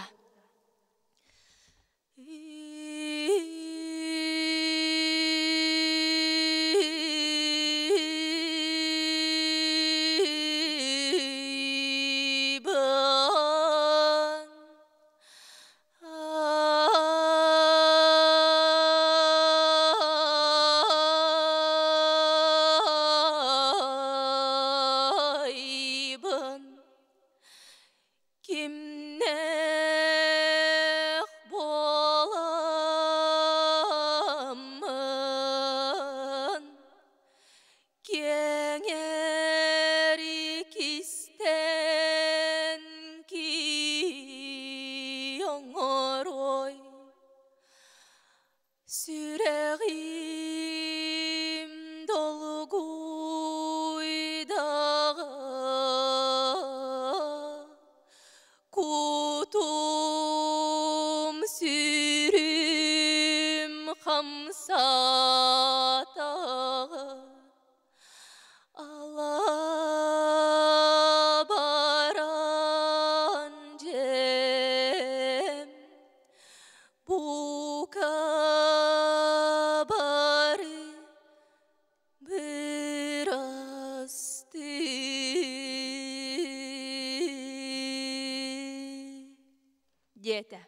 Кимнээх буоламмын киэҥ эрикистэн кии оҥоруой Сүрэҕим долгуйдаҕа, кутум сүрүм хамсаатаҕа. Алабаран дьэм бука бары бырастыы диэтэ.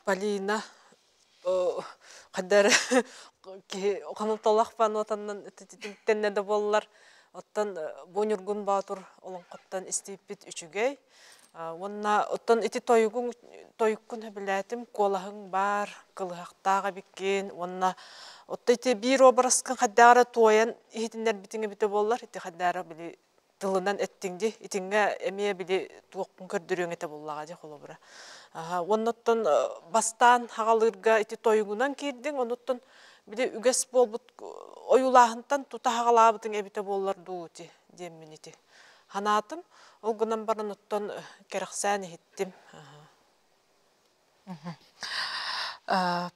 Полина хайдары киһи хонолтолох панотаннан тэннэ да буоллар оттон бу Ньургун Боотур олоҥхоттон истииппит үчүгэй уонна оттон ити тойугуҥ тойуккун сөбүлээтим куолаһыҥ баар кылыһахтаах эбиккин уонна отто ити биир образкын хайдах эрэ туойан иһитиннэрбитиҥ эбитэ буоллар ити хайдах эрэ били тылынан эттиҥ дии итиҥҥэ эмиэ били туохпун көрдөрүөҥ этэ буоллаҕа дии холобура уонна оттон бастаан хаҕалыырга ити тойугунан киирдиҥ онуттан били үгэс буолбут ойуулааһынтан тута хаҕалаабытыҥ эбитэ буоллар дуу ити диэммин ити ханаатым ол гынан баран оттон кэрэхсээн иһиттим.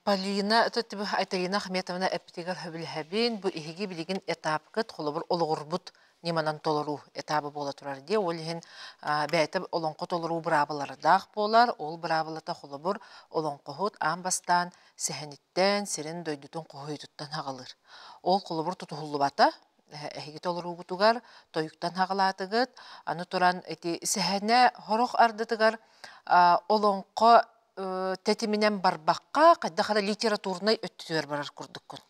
Полина Айталина Ахметовна эппитигэр сөбүлэһэбин. Бу иһиги билигин этапкыт, холобур, олоҕурбут ньыманан толоруу этаба буола турар дии. Ол иһин бэйэтэ олоҥхо толоруу быраабылардаах буолар. Ол быраабылата холобур, олоҥхоһут аан бастаан сэһэниттэн, сирин дойдутун хоһуйутуттан аҕалыр. Ол холобур тутуһуллубата эһиги толоруугутугар тойуктан хаҕалаатыгыт. Аны туран ити сэһэнэ хорох ардытыгар олоҥхо тэтиминэн барбакка, хайдах эрэ литературнай өттүтүгэр барар курдуккун.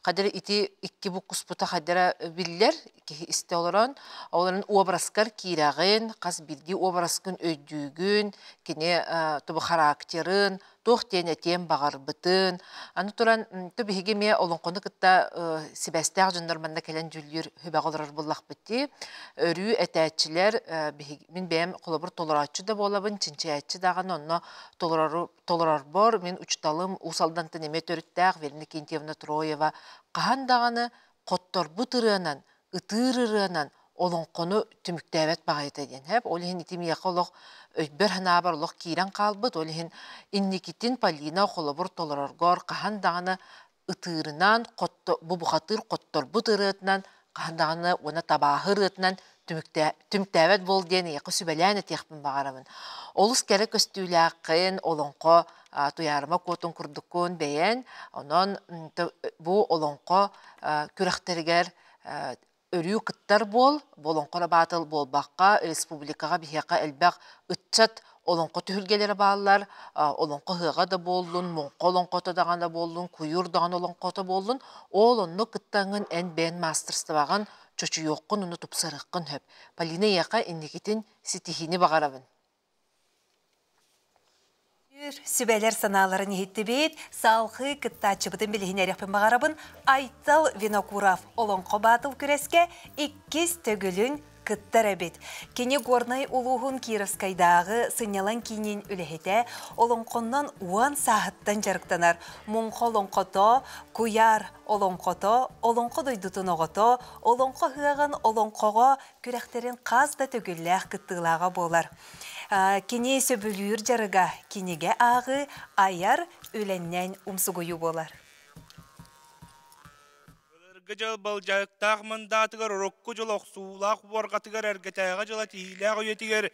Хадары ити икки буккуспута хадара биллэр киһи истэ олорон, олорон образкар киирэҕин, хас биирдии образкын өйдүүгүн, кини тубу характерын, туох диэн этиэн баҕарбытын. Аны туран, ту биһиги эмиэ олоҥхону кытта сибээстээх дьоннор манна кэлэн дьүүллүүр сүбэҕэ олорор буоллахпыт дии. Өрүү этээччилэр, биһиги, мин бэйэм холобур толорооччу да буолабын, чинчийээччи даҕаны, онно толорору, толорорбор мин учууталым Уус Алдантан эмиэ төрүттээх Верина Кентьевна Троева хаһан даҕаны хотторбут ырыанан, ытыыр ырыанан олоҥхону түмүктээбэт баҕайыта диэн һэп. Ол иһин ити миэхэ олох өйбөр-санаабар олох киирэн хаалбыт. Ол иһин инникитин Полина холобур толороргор хаһан даҕаны ытыырынан, хотто, бу бухатыыр хотторбут ырыатынан хаһан даҕаны уонна табааһы ырыатынан түмүктээбэт буол диэн эйиэхэ сүбэлээн этиэхпин баҕарабын. Олус кэрэ көстүүлээххин, олоҥхо Туйаарыма Куотун курдуккун бэйэн, онон бу олоҥхо күрэхтэригэр өрүү кыттар буол, бу олоҥхо баатыл буолбакка, республикаҕа биһиэхэ элбэх ыччат олоҥхо түһүлгэлэрэ бааллар, олоҥхо ыһыаҕа да буоллун, муҥха олоҥхото даҕаны буоллун, куйуур даҕаны олоҥхото буоллун, ол онно кыттаҥҥын эн бэйэн маастарыстыбаҕын чочуйуоххун уонна тупсарыаххын сөп. Полина эйиэхэ инникитин ситиһиини баҕарабын. Сүбэлэр санааларын иһиттибит, салгыы кыттааччыбытын билиһиннэриэхпин баҕарабын. Айтал Винокуров Олоҥхо Баатыл күрэскэ иккис төгүлүн кыттар эбит. Кини Горнай улууһун Кировскайдааҕы сынньалаҥ киинин үлэһитэ, олоҥхоннон уон сааһыттан дьарыктанар. Муҥха олоҥхото, куйаар олоҥхото, олоҥхо дойдутун оҕото, олоҥхо ыһыаҕын олоҥхоҕо күрэхтэрин хас да төгүллээх кыттыылааҕа буолар. Кини сөбүлүүр дьарыга кинигэ ааҕыы, айар үлэннэн умсугуйуу буолар. Былыргы дьыл былдьаһыктаах мындаатыгар урукку дьыл охсуулаах уорҕатыгар эргэтээҕи дьыла тиһиилээх үйэтигэр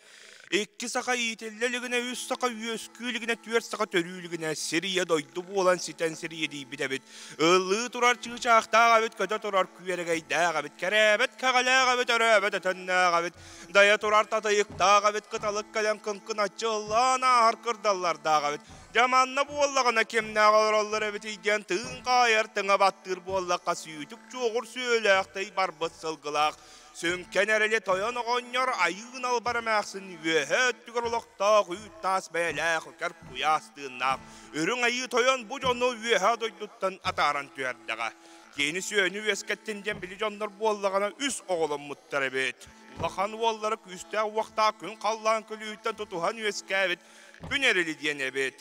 икки саха иитиллэ илигинэ, үс саха үөскүү илигинэ, түөрт саха төрүү илигинэ сир ийэ дойду буолан ситэн сир ийэдийбит эбит. Ыллыы турар чыычаахтаах эбит, көтө турар күөрэгэйдээх эбит, кэрээбэт кэҕэлээх эбит, өрөөбөт өтөннөөх эбит, дайа турар татыйыктаах эбит, кыталык кэлэн кыҥкыначчы ыллаан ааһар кырдаллардаах эбит. Дьэ манна буоллаҕына кимнээх олороллор эбитий диэн тыын хаайар тыҥа баттыыр буоллахха сүүтүк чуоҕур сүөлээх тый барбыт сылгылаах сүҥкэн эрэли тойон оҕонньор айыын албар эмээхсин үөһэ өттүгэр олохтоох үүт таас бэйэлээх үкэр куйаас тыыннаах үрүҥ айыы тойон бу дьону үөһэ дойдуттан атааран түһэрдэҕэ. Кини сүөһүнү үөскэттин диэн били дьоннор буоллаҕына үс оҕоломмуттар эбит. Улахан уоллара күүстээх уохтаах күн халлаан күлүүһүттэн тутуһан үөскээбит Күн эрили диэн эбит.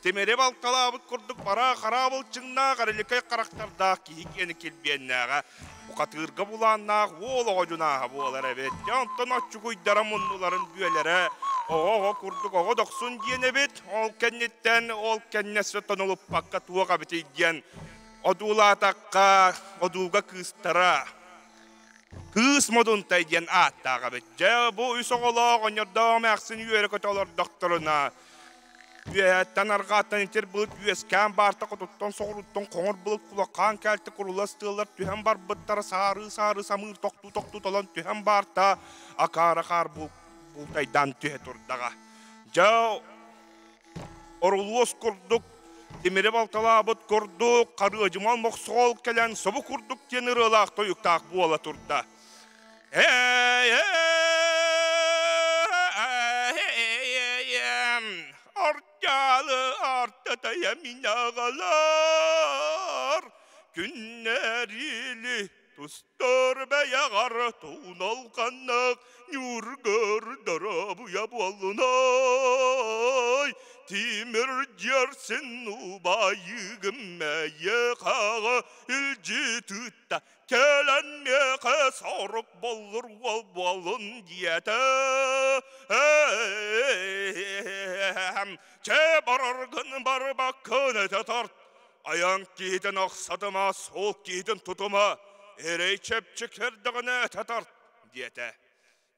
Тимири балталаабыт курдук бараа хараабыл чыҥнаах эриликэй харахтардаах киһи киэни килбиэннээҕэ, бухатыырга булааннаах уол оҕо дьунааһа буолар эбит. Дьэ онтон оччугуйдара муннуларын бүөлэрэ оҕо-оҕо курдук оҕо дохсун диэн эбит. Ол кэнниттэн ол кэннэ тонолуппакка туох эбитий диэн одуулаатахха одууга кыыстара Кыыс Модунтай диэн ааттаах эбит. Дьэ, бу үс оҕолоох оҕонньордоох эмээхсин үөрэ-көтө олордохторуна, үөһэттэн арҕааттан итир былыт үөскээн баарта хотуттан соҕурууттан хоҥор былыт кулахаан кээлтэ курулас тыаллар түһэн барбыттара саарыы-саарыы самыыр тохтуу-тохтуу толон түһэн баарта акаара хаар бултайдаан түһэ турдаҕа. Дьэ, Орулуос курдук, тимири балталаабыт курдук, харыадьымал мохсоҕол кэлэн собу курдук диэн ырыалаах тойуктаах буола турда. Артаалы артатайа мин аҕалар күннэрили Тустар бэйэҕэр туналҕаннык ньуургар доруобуйа буоллунай Тимир дьиэрсин убайыгым мэйиэхэҕэ илдьи тыытта кэлэн миэхэ сорук боллур уол буоллун диэтэ Чэ бараргын барбаккын этэ тарт Айан киһитин ахсатыма, суол киһитин тутума, эрэй чэпчэки эрдэҕинэ этэ тарт, диэтэ.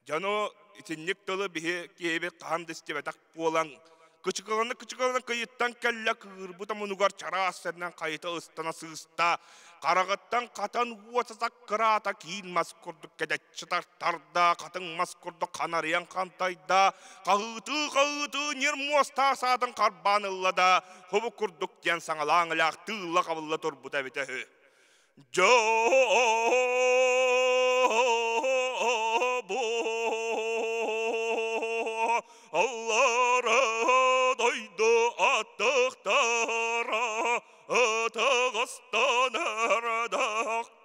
Дьону итинник тылы биһи киһибит хаһан да истибэтэх буолан, кычыкылана-кычыкылана кыйыттан кэллэ кыырбыт омунугар чараас сэринэн хайыта ыстана сыыста, хараҕыттан хатан уота саккыраата киин мас курдук кэдэччи тартарда, хатыҥ мас курдук ханарыйан хантайда, хаһыытыы-хаһыытыы ньир муостаах саатын харбаан ылла да, хобу курдук диэн саҥалаан ылаах тыылла-хабылла турбута эбитэ үһү. Дьоо-бу аллара дойду аттыктара ытыгыстан ардахтарын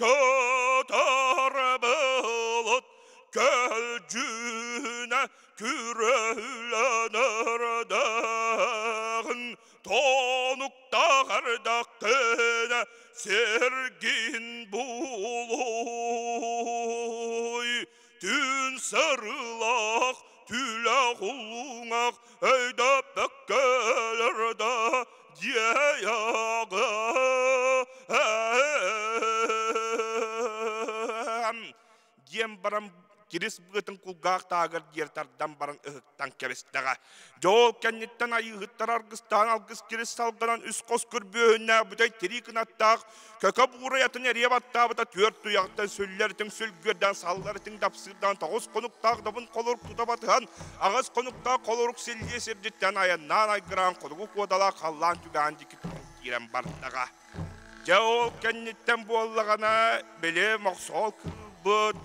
көтөр былыт көлдьүнэ Күрөлөнөрдөҕүн тонуктаах эрдэххинэ сиргин булуй. Түн сырылаах, түлэх улуҥах өйдөппөккөлөрдө диэйэҕэ. Диэн баран кирис быатын кулгаах таагар диэр тардан баран ыһыктан кэбистэҕэ. Дьол кэнниттэн айыыһыттар аргыстаан алгыс кирис салганан үс хос көрбүөһүннээх бүтэй тирии кынаттаах көкө буурайатын эрийэ баттаабыта түөрт туйахтан сүллэритин сүлгүөрдээн салларытын дапсыырдаан тоҕус хонуктаах добун холорук тута батыһан аҕыс хонуктаах холорук силлиэ сирдиттэн айаннаан айгыраан хотугу куодалаах халлаан түгээн диэки киирэн бардаҕа. Дьэ ол кэнниттэн буоллаҕына, били мохсоҕол кыылбыт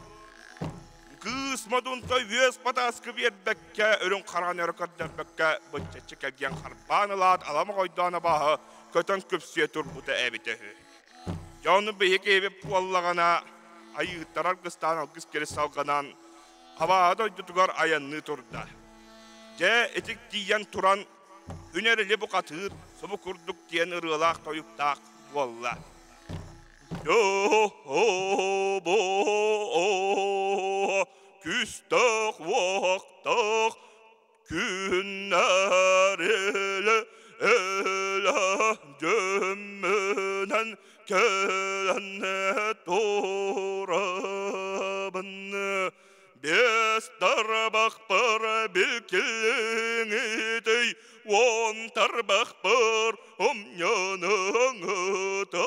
кыыс Үс модунта үөс батааскы биэрбэккэ, үрүҥ хараҕын өрө көрдөрбөккө, быччаччы кэлгиэн харбаан ылаат, алама хойдоон абааһы көтөн күпсүйэ турбута эбитэ үһү. Дьэ ону биһиги эбит буоллаҕына, айыыһыттар аргыстаан алгыс кири салҕанан, абааһы дойдутугар айанныы турда. Дьэ, итик тиийэн туран, күн эрили бухатыыр, субу курдук диэн ырыалаах-тойуктаах буолла. Күстэх уохтах күннэр элэ элэ дьөммүнэн кэлэн турабын Биэс тарбахпар билкилиҥитэй, уон тарбахпар умньаныҥыта.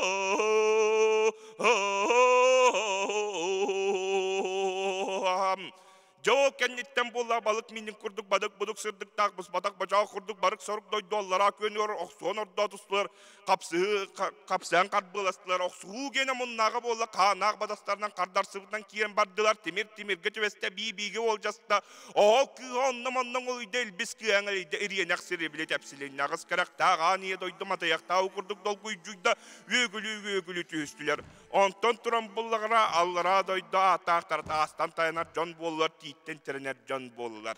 Дьэ ол кэнниттэн буолла балык миинин курдук бадык-будук сырдыктаах буспатах бочоох курдук барык-сорук дойду аллараа күөнүгэр охсуон ордоо тустулар хапсыһыы хапсыһан харбыаластылар охсуһуу гиэнэ муннааҕа буолла хааннаах бадастарынан хардарсыбытынан киирэн бардылар тимир тимиргэ түбэстэ бии биигэ уолдьаста оһол кыыһа онно манна оҥолуйда илбис кыаҥа илийдэ ириэнэх сири тэпсилиннэ аҕыс кэрэхтээх аан ийэ дойду матыйахтаах курдук долгуйдьуйда үөгүлүү үөгүлүү түһүстүлэр онтон туран буллаҕына аллараа дойду ааттаахтара таастан тайанар дьон буоллар тииттэн тирэнэр дьон буоллулар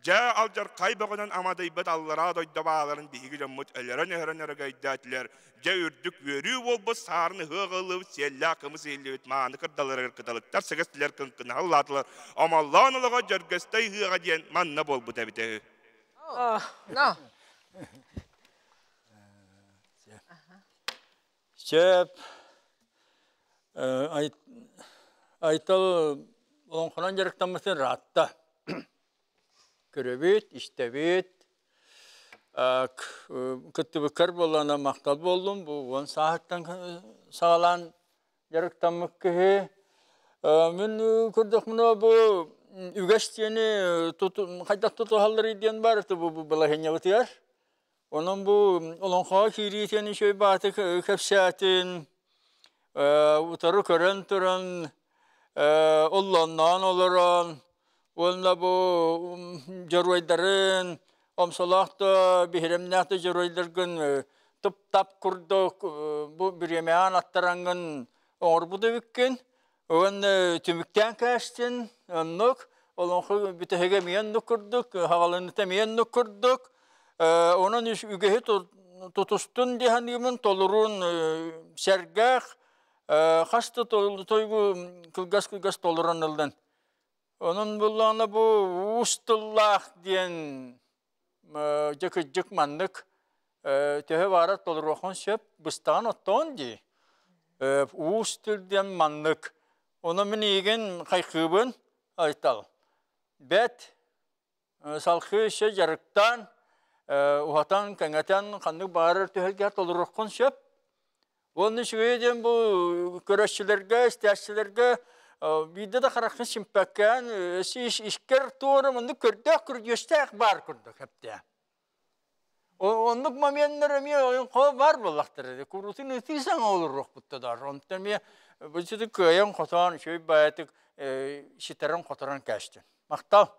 Дьэ, алдьархай бөҕөнөн амадыйбыт аллараа дойду бааларын биһиги дьоммут өлөрөн-өһөрөн өрөгөйдөөтүлэр. Дьэ, үрдүк үөрүү буолбут саарын ыһыах ыллыбыт, сиэллээх кымыс иһиллибит мааны кырдаларыгар кыталыктар сыгыстылар кыҥкынаһаллаатылар. Омоллоон олоҕо Дьөргөстөй ыһыаҕа диэн манна буолбут эбитэ үһү. Сөп. Айтал олоҥхонон дьарыктаммытын ыраатта. Көрөбүт, истэбит. Кыттыбыккар буоллаҕына махтал буоллум. Бу уон сааһыттан саҕалаан дьарыктаммыт киһи. Мин көрдөхпүнэ бу үгэс диэни хайдах тутуһалларый диэн баар бу балаһыанньабытыгар. Онон бу олоҥхоҕо киириитин үчүгэй баатык кэпсээтин, утары көрөн туран, оллонноон олорон уонна бу дьоруойдарын омсолоох да биһирэмнээх да дьоруойдаргын тып-тап курдук бу бириэмэҕин аттараҥҥын оҥорбут эбиккин. Уонна түмүктээн кээстин оннук олоҥхо бүтэһигэ эмиэ оннук курдук, хаҕалыныта эмиэ оннук курдук. Онон үгэһи тутустун дии саныыбын, толоруун сэргэх, хас да тойгу кылгас-кылгас толорон ыллын. Онон буллаҕына бу уус тыллаах диэн дьэ кырдьык маннык төһө баара толоруоххун сөп быстаҕын оттоон дии уус тыл диэн маннык ону мин эйигин хайхыыбын айтал бэт салхыы өссө дьарыктаан уһатан кэҥэтэн ханнык баҕарар түһэлгэ толоруоххун сөп Уонна үчүгэйэ диэн бу көрөөччүлэргэ, истээччилэргэ биирдэ да хараххын симпэккээн искэр туора маннык көрдөөх көрдүөстээх баар курдук эптээ. Оннук моменнар эмиэ ойонхо баар буоллахтара. Куруутун ытыы саҥа олоруохпут да дар. Онтон эмиэ бу кыайан хотоон үчүгэй баайытык ситэрэн-хоторон кээстин. Махтал.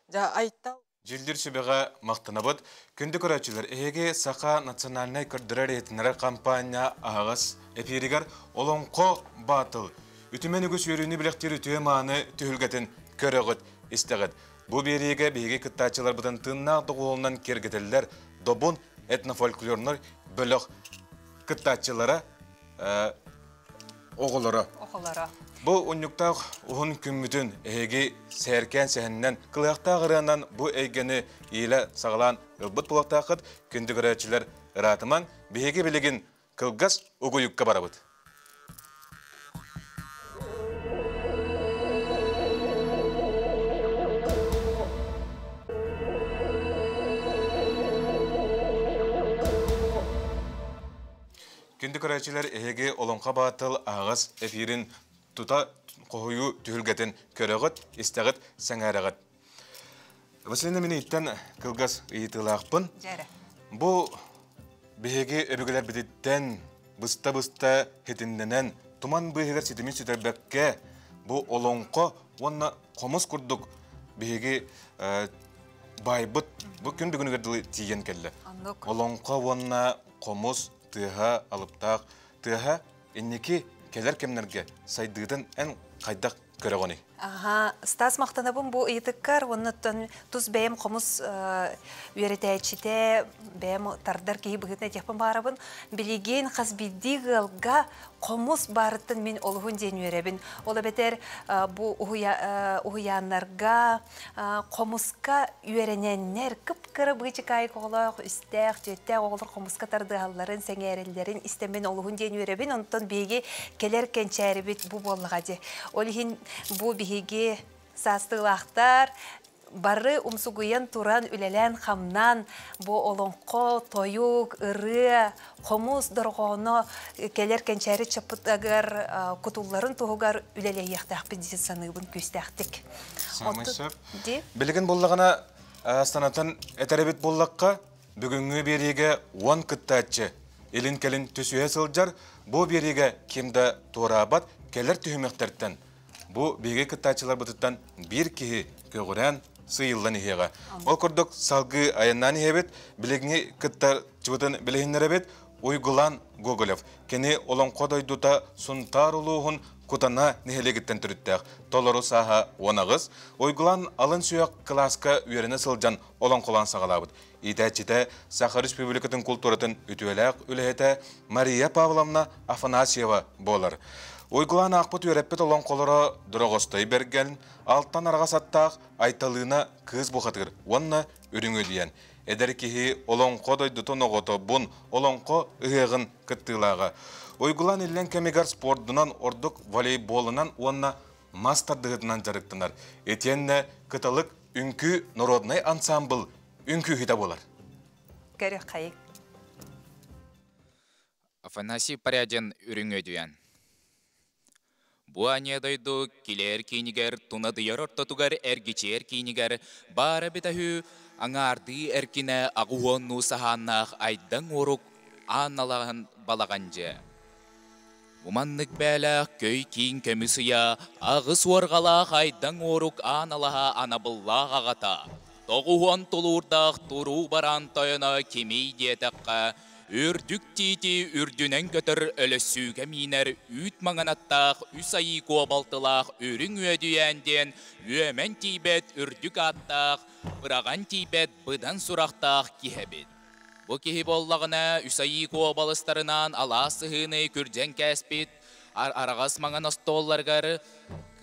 Дьэ, Айтал Дьүүллүүр сүбэҕэ махтанабыт. Күндү көрөөччүлэр, эһиги Саха национальнай көрдөрөр иһитиннэрэр хампаанньа аһаҕас эфиригэр Олоҥхо Баатыл үтүмэн үгүс үөрүүнү билэхтиир үтүө-мааны түһүлгэтин көрөҕүт, истэҕит. Бу биэриигэ биһиги кыттааччыларбытын тыыннаах доҕуһуолунан киэргэтэллэр Добун этнофольклорнай бөлөх кыттааччылара оҕолоро. Оҕолоро. Бу унньуктаах уһун күммүтүн эһиги сээркээн сэһэнинэн, кылыһахтаах ырыанан бу эйгэни иилэ саҕалаан ылбыт буолуохтааххыт. Күндү көрөөччүлэр, ыраатымаҥ, биһиги билигин кылгас угуйукка барабыт. Күндү көрөөччүлэр, эһиги Олоҥхо Баатыл аһаҕас эфирин тута хоһуйуу түһүлгэтин көрөҕүт, истэҕит, сэҥээрэҕит. Василина мин иттэн кылгас ыйытыылаахпын. Бу биһиги өбүгэлэрбититтэн быста-быста хитиннэнэн, туман быыһыгар ситимин сүтэрбэккэ, Бу олоҥхо уонна хомус курдук биһиги байбыт бу күн бүгүнүгэр дылы тиийэн кэллэ. Олоҥхо уонна хомус тыаһа алыптаах тыаһа инники кэлэр кэмнэргэ сайдыытын эн хайдах көрөҕүнүй? Аха, Стас махтанабын бу ыйытыккар, оннуттан тус бэйэм хомус үөрэтээччитэ, бэйэм тардар киһи быһыытынан этиэхпин баарабын. Билигин хас биирдии ыалга хомус баарыттан мин олуһун диэн үөрэбин. Ол эбэтэр бу уһуйааннарга хомуска үөрэнэннэр кып-кыра быычыкаайык оҕолоох, үстээх, түөртээх оҕолор хомуска тардыһалларын, сэҥээрэллэрин истэммин олуһун диэн үөрэбин. Онтон биһиги кэлэр кэнчээрибит бу буоллаҕа дии. Ол иһин бу биһиги саастыылаахтар бары умсугуйан туран үлэлээн-хамнаан бу олоҥхо, тойук, ырыа, хомус дорҕооно кэлэр кэнчээри чаппытыгар кутулларын туһугар үлэлэһиэхтээхпит дии саныыбын күүстээхтик. Самый сөп. Билигин буллаҕына санатан этэрэбит буллахха бүгүҥҥү биэриигэ 10 кыттааччы илин-кэлин түсүһэ сылдьар, бу биэриигэ ким да туораабат кэлэр түһүмэхтэртэн бу биһиги кыттааччыларбытыттан биир киһи көҕүрээн сыйыллан иһиэҕэ. Ол курдук салгыы айаннаан иһэбит, билигини кыттааччыбытын билиһиннэрэбит Уйгулан Гоголев. Кини Олоҥхо дойдута Сунтаар улууһун Кутана нэһилиэгиттэн төрүттээх. Толору сааһа 18. Уйгулан алын сүһүөх кылааска үөрэнэ сылдьан олоҥхолоон саҕалаабыт. Иитээччитэ Саха Республикатын култууратын үтүөлээх үлэһитэ Мария Павловна Афанасьева буолар. Уйгулаан аахпыт үөрэппит олоҥхолоро Дороҕостой Бэргэн, Алтан араҕас аттаах Айталыына кыыс бухатыыр уонна Үрүҥ Өлүйэн. Эдэр киһи олоҥхо дойдутун оҕотобун, олоҥхо ыһыаҕын кыттыылааҕа. Уйгулаан иллэҥ кэмигэр спордунан, ордук волейболунан уонна мас тардыһыытынан дьарыктанар. Итиэннэ Кыталык үҥкүү народнай ансаамбыл үҥкүүһүтэ буолар. Көрүөххэйиҥ. Афанасий Порядин Үрүҥ Өдүйэн. Бу аанньа дойду килээр киинигэр, тунадыйар ортотугар эргичиэр киинигэр баара эбитэ үһү, аҥаардыы эркинэ аҕуһуоннуу саһааннаах айдаҥ уорук аан балаҕан дьиэ. Бу маннык бээлээх көй киин көмүс ыйа аҕыс уорҕалаах айдаҥ уорук аан алаһа анабыллаах аҕата, тоҕуһуон тулуурдаах туруу бараан тойоно кимий диэтэххэ, үрдүк тиити үрдүнэн көтөр өлөссүүгэ миинэр үүт маҥан аттаах үс айыы куобалтылаах үрүҥ үөдүйээн диэн үөмэн тиийбэт үрдүк ааттаах, быраҕан тиийбэт быдан сурахтаах киһи эбит. Бу киһи буоллаҕына үс айыы куобалыстарынаан алаас сыһыыны күрдьэн кээспит, араҕас маҥан остуолларыгар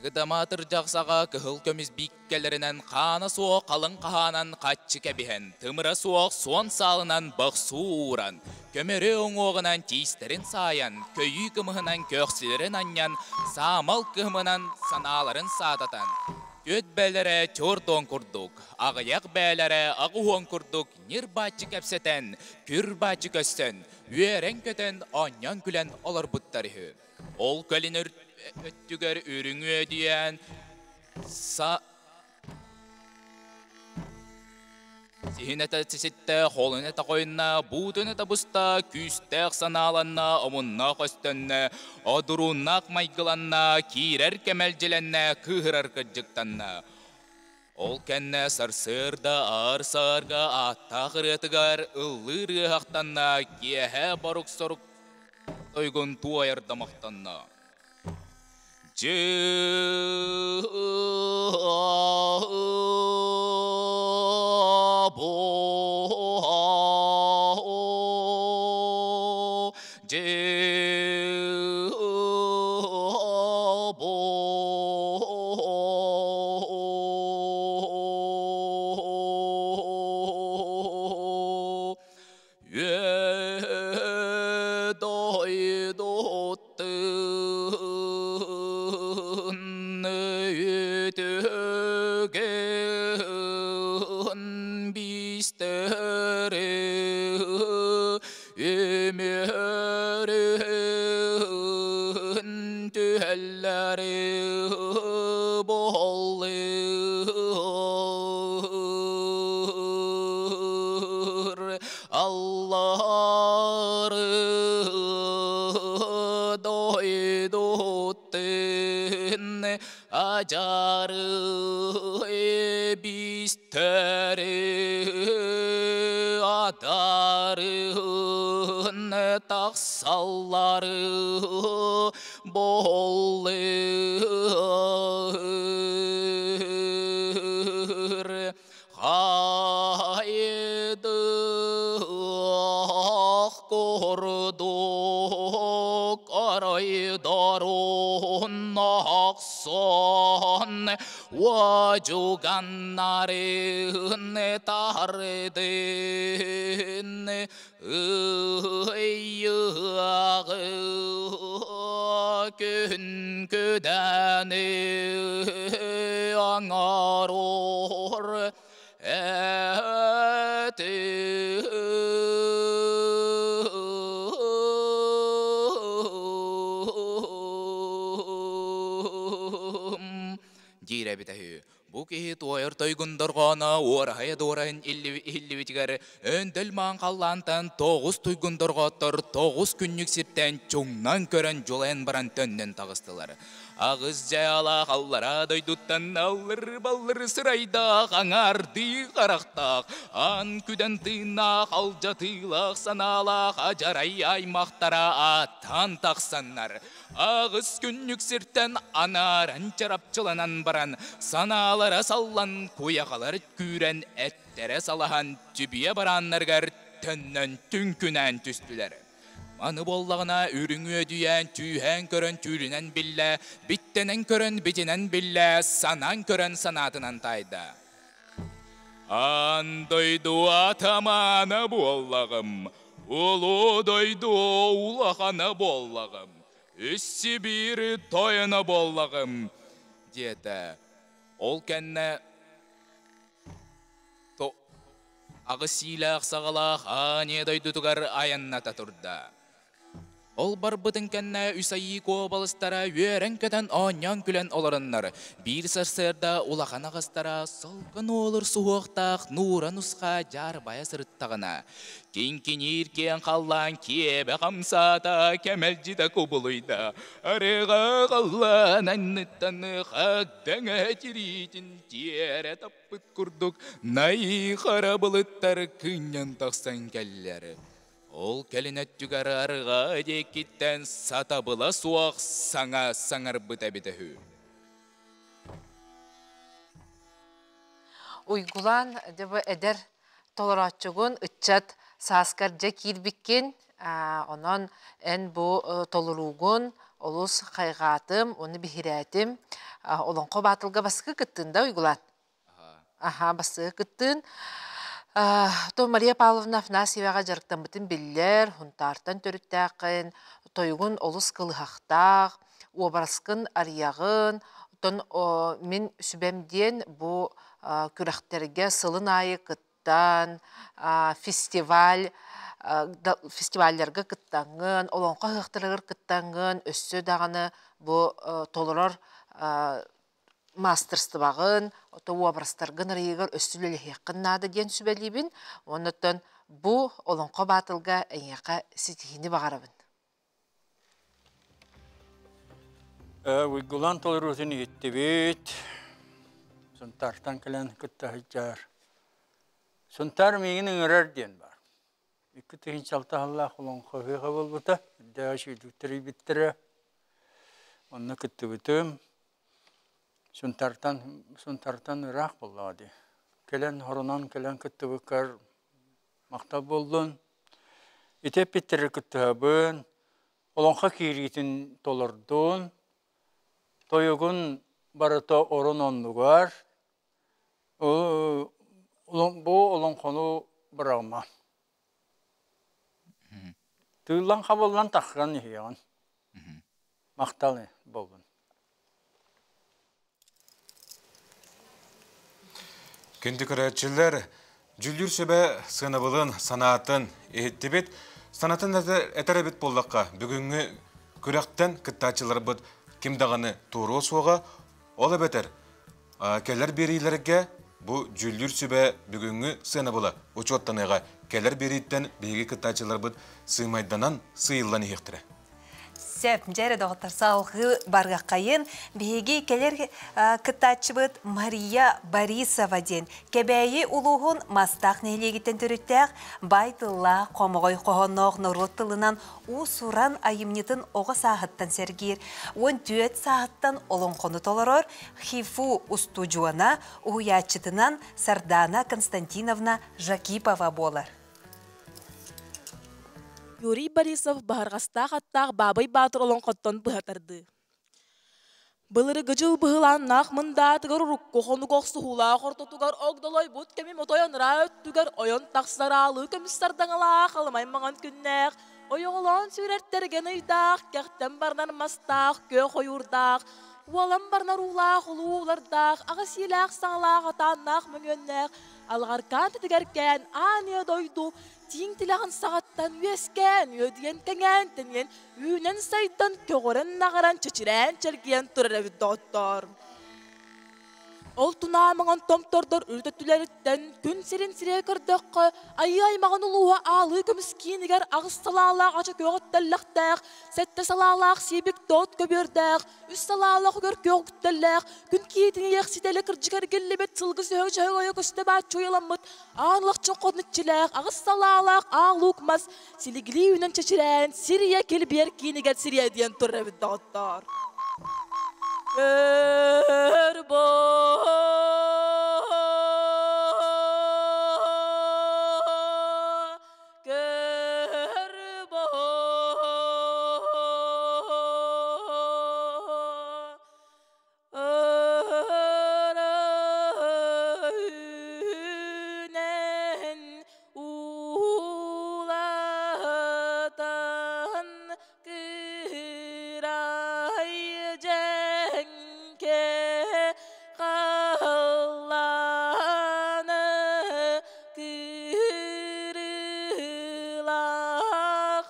кыдамаатыр дьахсаҕа кыһыл көмүс бииккэлэринэн хаана суох халыҥ хаһаанан хаччы кэбиһэн, тымыра суох суон саалынан бохсуу ууран, көмөрү уҥуоҕунан тиистэрин саайан, көйүү кымыһынан көхсүлэрин анньан, саамал кыһымынан санааларын саататан, түөт бээлэрэ чордуон курдук, аҕыйах бээлэрэ аҕуһуон курдук ньир-бааччы кэпсэтэн, күр-бааччы көстөн, үөрэн-көтөн, оонньоон-күлэн олорбуттар үһү. Ол кэлин өттүгэр үрүҥ үөдүйээн са Сиһин этэ сиситтэ, холун этэ хойунна, буутун этэ буста, күүстээх санааланна, омуннаах өстөннө, одурууннаах майгыланна, киирэр кэмэлдьилэннэ, кыыһырар кырдьыктанна. Ол кэннэ сарсыарда аар-саарга ааттаах ырыатыгар ыллыыр ыаһахтанна, киэһэ борук-сорук тойгун туойардамахтанна. Өмөрүн түһэллэри боллыр Аллары дойдуттун. Ажары бистэри адарын тахсаллары боллыр хайдах курдук арайдарун ахсан уодьуганнарын тардын ыйыаҕы күн күдэни оҥорор Диир эбитэ үһү. Бу киһи туойар тойгун дорҕооно уораһайа дуораһын иһиллибитигэр өндөл маан халлаантан тоҕус туйгун дорҕооттор тоҕус күннүк сиртэн чуҥнан көрөн дьулайан баран төннөн таҕыстылар. Аҕыс дьаалаах аллараа дойдуттан аллыр-баллыр сырайдаах, аҥаардыы харахтаах, аан күдэн тыыннаах, алдьатыылаах санаалаах адьарай аймахтара ааттаан тахсаннар, аҕыс күннүк сиртэн анааран чарапчыланан баран, санаалара саллан, куйахалар күүрэн, эттэрэ салаһан, түбүйэ барааннарыгар төннөн түҥкүнээн түстүлэр. Аны буоллаҕына үрүҥ үөдүйээн түүһээн көрөн түүлүнэн биллэ, биттэнэн көрөн битинэн биллэ, санаан көрөн санаатынан таайда. Аан дойду атамаана буоллаҕым, улуу дойду улахана буоллаҕым, үс Сибиир тойоно буоллаҕым, диэтэ. Ол кэннэ Аҕыс сиилээх саҕалаах Ааньа дойдутугар айанната турда. Ол барбытын кэннэ үс айыы куобалыстара үөрэн-көтөн оонньоон-күлэн олороннор, биир сарсыарда улахан аҕастара солко нуолур суһуохтаах нуура нусха дьаарбайа сырыттаҕына, киҥкиниир киэҥ халлаан киэбэ хамсаата, кэмэлдьитэ кубулуйда, арыҕа халлаан анныттан хагдаҥа тириитин тиэрэ таппыт курдук най хара былыттар кынньан тахсан кэллэр. Ол кэлин өттүгэр арҕаа диэкиттэн сатабыла суох саҥа саҥарбыт эбитэ үһү. Уйгулаан дьэ бу эдэр толорооччугун ыччат сааскар дьэ киирбиккин, онон эн бу толоруугун олус хайҕаатым уонна биһирээтим. Олоҥхо баатылга баскы кыттын да Уйгулаан? Аха, бастакы кыттыын. То Мария Павловна Афанасьеваҕа дьарыктаммытын биллэр, Хунтаартан төрүттээххин, тойугун олус кылыһахтаах, уобараскын арыйаҕын. Оттон мин сүбэм диэн бу күрэхтэргэ сылын аайы кыттан, фестиваль фестивалларга кыттаҥҥын, олоҥхо ыһыахтарыгар кыттаҥҥын, өссө даҕаны бу толорор маастарыстыбаҕын, ото уобарастаргын арыйыыгар өссө үлэлэһиэххин наада диэн сүбэлиибин. Оннуттан бу олоҥхо баатылга эйиэхэ ситиһиини баҕарабын. Уйгулаан толоруутун иһиттибит. Сунтаартан кэлэн кытта сылдьар. Сунтаар миигин ыҥырар диэн баар. Икки тыһыынча алта сыллаах олоҥхо ыһыаҕа буолбута. Үрдээҕи сүүрдүктэрийбиттэрэ. Онно кыттыбытым. Сунтаартан, Сунтаартан ыраах буоллаҕа дии. Кэлэн, хоронон кэлэн кыттыбыккар махтал буоллун. Ити эппиттэри кыттыһабын. Олоҥхо киириитин толордун. Тойугун барыта орун оннугар. Бу олоҥхону быраҕыма. Тыыллан хабыллан таххан иһиэҕин. Махтал буоллун. Күндү көрөөччүлэр, дьүүллүүр сүбэ сыанабылын, санаатын иһиттибит. Санатын этэр эбит буоллахха, бүгүҥҥү күрэхтэн кыттааччыларбыт ким даҕаны туоруо суоҕа. Ол эбэтэр кэлэр биэриилэргэ бу дьүүллүүр сүбэ бүгүҥҥү сыанабыла учуоттаныаҕа. Кэлэр биэрииттэн биһиги кыттааччыларбыт сыымайданан сыыйыллан иһиэхтэрэ. Сөп, дьэ доҕоттор, салгыы барыаххайын. Биһиги кэлэр кыттааччыбыт Мария Борисова диэн Кэбээйи улууһун Мастаах нэһилиэгиттэн төрүттээх баай тыллаах, хомоҕой хоһоонноох норуот тылынан уус-уран айымньытын оҕо сааһыттан сэргиир, 14 сааһыттан олоҥхону толорор ХИФУ устудьуона, уһуйааччытынан Сардаана Константиновна Жакипова буолар. Юрий Борисов баһырҕастаах аттаах Баабый Баатыр олоҥхоттон быһа тардыы. Былыргы дьыл быһылааннаах мындаатыгар урукку хонук охсуһуулаах ортотугар огдолойбут кэмим отойон ыраа өттүгэр ойон тахсар аалыы көмүс сардаҥалаах аламай маҥан күннээх, ойоҕолоон сүүрэр тэргэн ыйдаах, кэхтэн баранар мастаах, күөх ойуурдаах, уолан баранар уулаах улуулардаах, аҕыс иилээх саҥалаах атааннаах мөҥүөннээх, алҕаркаан тэтигэркээн аан ийэ дойду тииҥ тилэҕин саҕаттан үөскээн, үөдүйэн кэҥээн тэнийэн, үүнэн-сайдан, көҕөрөн-наҕаран, чэчирээн чэлгийэн турар эбит доҕоттоор. Ол тунаа маҥан томтордор үрүт өттүлэриттэн күн сирин сирэйэ көрдөххө, айыы аймаҕын улууһа аалыы көмүс киинигэр аҕыс салаалаах ача күөҕүттэллэхтээх, сэттэ салаалаах сиэбик тоот көбүөрдээх, үс салаалаах үгэр күөх үктэллээх, күн киитин иэхситэлэ кырдьык эргиллибит сылгы сөһөг дьөһөг ойо көстө бааччы уйаламмыт, аан лахчын хотун иччилээх, аҕыс салаалаах аал луук мас силигилии үүнэн чэчирээн, сир ийэ килбиэр киинигэр сириэ диэн турар эбит доҕоттоор. Өр Уулатан кыырай дьэҥкэ халлааны кыырыылаах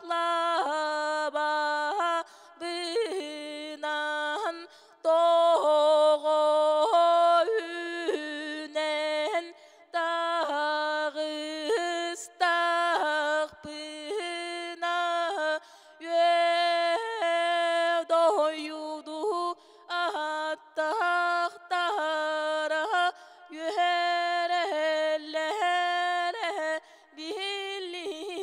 лаба бынан тоҕо үүнэн таҕыстахпына үө дойду аттахтара үөрэллэрэ биллибэт.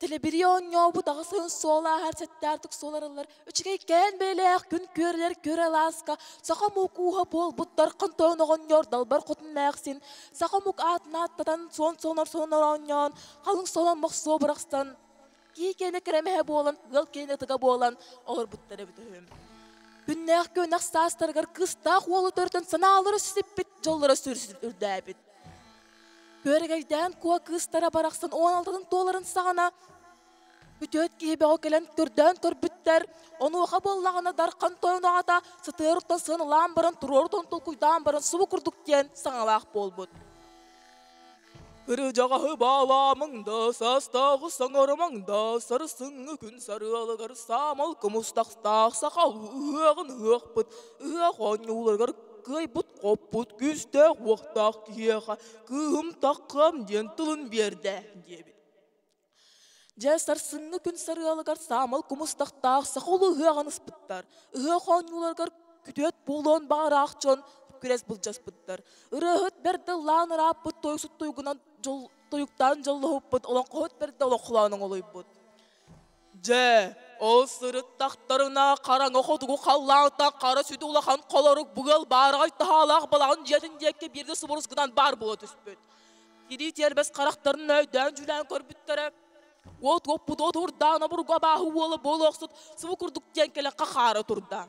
Телебири оонньообут аҕыс ыйын суол ааһар сэттээхтик суоларыллар үчүгэйкээн бэйэлээх күн күөрэлэр күөр алааска саха омук ууһа буолбут Дархан Тойон оҕонньор далбар хотун эмээхсин саха омук аатын ааттатан суон суонар суонар оонньоон халыҥ солон мохсуо бырахсан кии киэнэ кэрэмэһэ буолан ыал киэнэ ытыга буолан олорбуттар эбит үһү. Күннээх күөнэх саастарыгар кыыстаах уолу төрөтөн санаалара сиппит дьоллоро сүр үрдээбит. Күөрэгэйдээн куо кыыстара барахсан 16-тын туоларын саҕана үтүөт киһи бөҕө кэлэн көрдөөн көрбүттэр, онуоха буоллаҕына Дархан тойон аҕата сытыаруттан сыаналаан баран туруорутун толкуйдаан баран субу курдук диэн саҥалаах буолбут. Кырдьаҕаһы баалаамаҥ да, саастааҕы саҥарымаҥ да, сарсыҥҥы күн сарыалыгар саамал кымыстахтаах саха ыһыаҕын ыһыахпыт, ыһыах оонньууларыгар кыайбыт-хоппут күүстээх-уохтаах киһиэхэ кыыһым таххыам диэн тылын биэрдэ диэбит. Дьэ, сарсыҥҥы күн сарыалыгар саамал кумустахтаах саха улуу ыһыаҕын ыспыттар. Ыһыах оонньууларыгар күтүөт буолуон баҕараах дьон күрэс былдьаспыттар. Ырыаһыт бэрдэ ыллаан ырааппыт тойуксут туйгунан тойуктаан дьоллоһуппут, олоҥхоһут бэрдэ олоҥхолоон оҥолуйбут. Дьэ, ол сырыттахтарына хараҥа хотугу халлаантан хара сүдү улахан холорук быал баараҕай таһаалаах балаҕан дьиэтин диэки бииргэ субурус гынан баар буола түспүт. Тирии тиэрбэс харахтарын өйдөөн-дьүүлээн көрбүттэрэ, уот уоппут уот урдаан обургу абааһы уола буолуохсут субу курдук диэн кэлэн хахаара турда.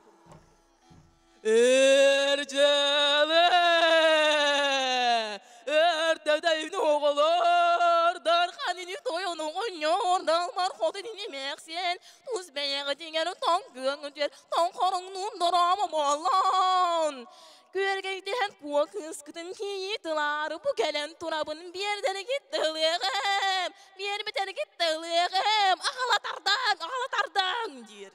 Эр дьыала өртөдөйүн оҕолор дархан ини тойон оҕонньор далбар хотун ини эмээхсиэн тус бэйэҕитигэр тоҥ күөҥүтүгэр тоҥ хороҥнуун дорообо буоллун Күөргэйдэһэн куо кыыскытын кийиит ылаары бу кэлэн турабын биэрдэргит да ылыаҕым, биэрбитэргит да ылыаҕым, аҕала тардаҥ, аҕала тардаҥ диир.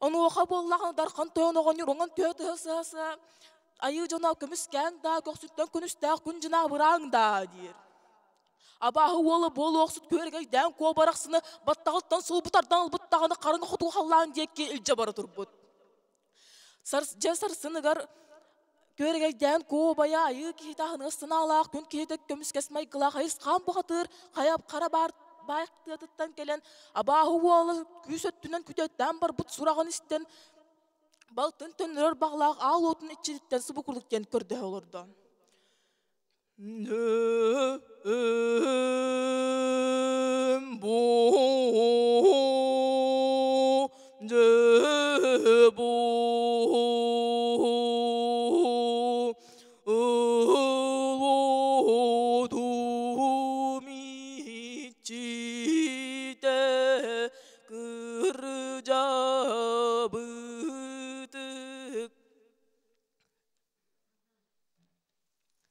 Онуоха буоллаҕына Дархан тойон оҕонньор уҥан төһө тыһа сыһа-сыһа айыы дьоно көмүскээҥ даа, көхсүттэн күнүстээх күн дьына абырааҥ даа диир. Абааһы уола буолуохсут күөрэгэйдээн куо барахсыны баттаҕыттан сулбу тардан ылбыт даҕаны хараҥа хотугу халлаан диэки илдьэ бара турбут. Дьэ сарсыныгар күөрэгэйдээн куобайа айыы киһитэ аһыныгас санаалаах күн киһитэ көмүскэс майгылаах айысхаан бухатыыр хайа хара баар баай тыатыттан кэлэн абааһы уола күүс өттүнэн күтүөттээн барбыт сураҕын истэн балтын төннөрөр баҕалаах аал уотун иччититтэн субу курдук диэн көрдөһө олордо.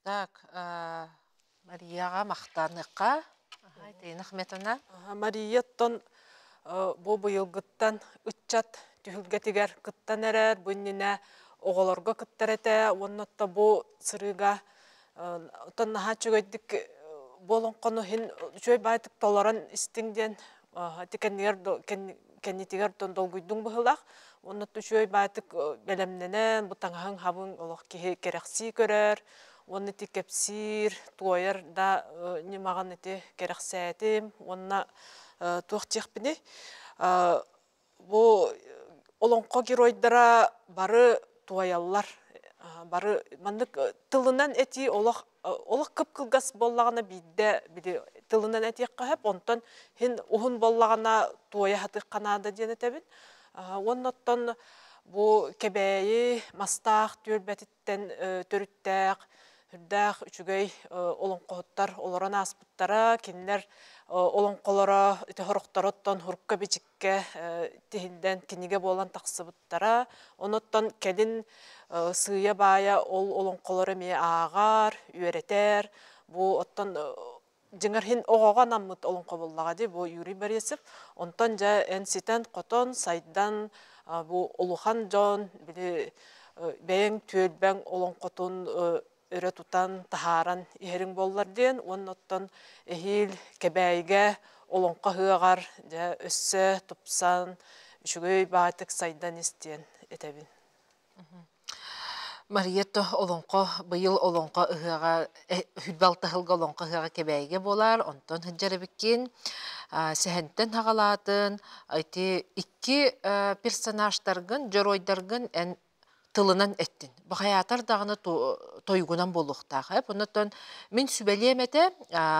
Так, Марияҕа махтаныахха. Айтайын Ахметовна. Марияттан бу быйылгыттан ыччат түһүлгэтигэр кыттан эрэр, бу иннинэ оҕолорго кыттар этэ, уонна бу сырыыга оттон наһаа үчүгэйдик бу олоҥхону иһин үчүгэй баайтык толорон истиҥ диэн ити кэннигэр кэннитигэр долгуйдуҥ быһыылаах. Уонна үчүгэй баайтык бэлэмнэнэн, бу таҥаһыҥ хабыҥ олох киһи кэрэхсии көрөр, уонна ити кэпсиир, туойар да ньымаҕын ити кэрэхсээтим. Уонна туох диэхпиний, бу олоҥхо геройдара бары туойаллар. Бары маннык тылынан этии олох олох кып-кылгас буоллаҕына биирдэ били тылынан этиэххэ сөп, онтон иһин уһун буоллаҕына туойа сатыахха наада диэн этэбин. Уонна оттон бу Кэбээйи Мастаах түөлбэтиттэн төрүттээх үрдээх үчүгэй олоҥхоһуттар олорон ааспыттара. Кинилэр олоҥхолоро ити сорохтороттон хурукка-бичиккэ тиһиллэн кинигэ буолан тахсыбыттара. Онуттан кэлин сыыйа-баайа ол олоҥхолору эмиэ ааҕар, үөрэтэр. Бу оттон дьиҥэр иһин оҕоҕо анаммыт олоҥхо буоллаҕа дии бу Юрий Борисов. Онтон дьэ эн ситэн-хотон, сайдан бу улахан дьон били бэйэҥ түөлбэҥ олоҥхотун өрө тутан, таһааран иһэриҥ буоллар диэн уонна оттон эһиил Кэбээйигэ олоҥхо ыһыаҕар дьэ өссө тупсан, үчүгэй баҕайытык сайдан ис диэн этэбин. Мариетта олоҥхо быйыл олоҥхо ыһыаҕа хүрбэ алта сылга олоҥхо ыһыаҕа Кэбээйигэ буолар, онтон сылдьар эбиккин. Сэһэнтэн саҕалаатын ити икки персонажтаргын, дьоруойдаргын эн тылынан эттин. Бахайаатар даҕаны тойугунан буолуохтаах. Оннуттан мин сүбэлиэм этэ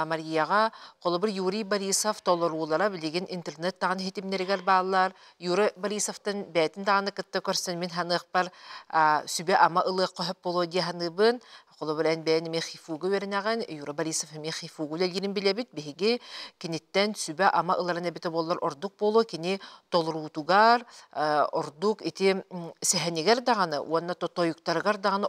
Марияҕа холобур Юрий Борисов толоруулара билигин интернет даҕаны иһитимнэригэр бааллар. Юра Борисовтан бэйэтин даҕаны кытта көрсөн мин ханыахпар сүбэ-ама ылыахха сөп буолуо дии саныыбын. Холобур, эн бэйэн эмиэ ХИФУга үөрэнэҕин, Юра Борисов эмиэ ХИФУга үлэлиирин билэбит. Биһиги киниттэн сүбэ-ама ыларын эбитэ буоллар ордук буолуо. Кини толоруутугар ордук ити сэһэнигэр даҕаны уонна тойуктарыгар даҕаны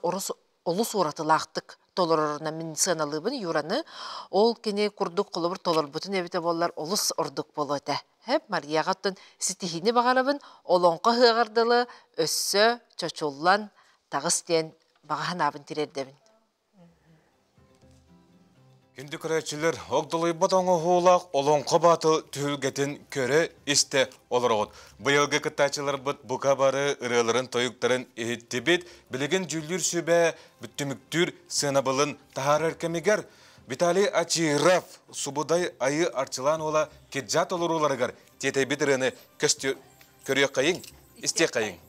олус уратылаахтык толорорунан мин сыаналыыбын Юраны. Ол кини курдук холобур толорбутун эбитэ буоллар олус ордук буолуо этэ. Хэп Марияҕа ситиһиини баҕарабын, олоҥхо ыһыаҕар дылы өссө чочуллан таҕыс диэн баҕа санаабын тириэрдэбин. Күндү көрөөччүлэр, огдолуйбат оҥоһуулаах Олоҥхо Баатыл түһүлгэтин көрө-истэ олороҕут. Быйылгы кыттааччыларбыт бука бары ырыаларын-тойуктарын иһиттибит. Билигин дьүүллүүр сүбэ түмүктүүр сыанабылын таһаарар кэмигэр Виталий Ачиров Субудай Айыы Арчылаан уола Кирдьаат олорууларыгар тиэтэйбит ырыаны көрүөххэйиҥ, истиэххэйиҥ.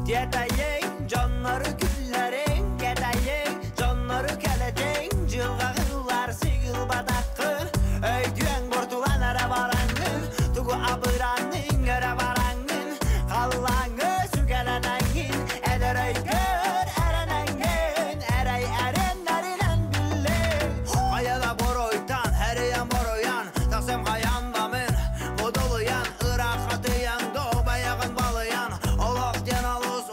Тиэтэйиҥ, дьоннору күллэриҥ, кэтэйиҥ, дьоннору кэлэтиҥ, дьылҕаҕыллар сыгылбатаххын, өйдүөҥ буортулан эрэ бараҥҥын, тугу абыраҥҥын өрө бараҥҥын, халлааҥҥы сүгэлэнэҥҥин, эдэр өйгөр эрэнэҥҥин, эрэй эрэннэринэн биллин. Хайа да буруйтан, эрийэн буруйан, тахсым хайан да мин, будулуйан, ыраах хатыйан, доо бэйэҕин балыйан, олох диэн олус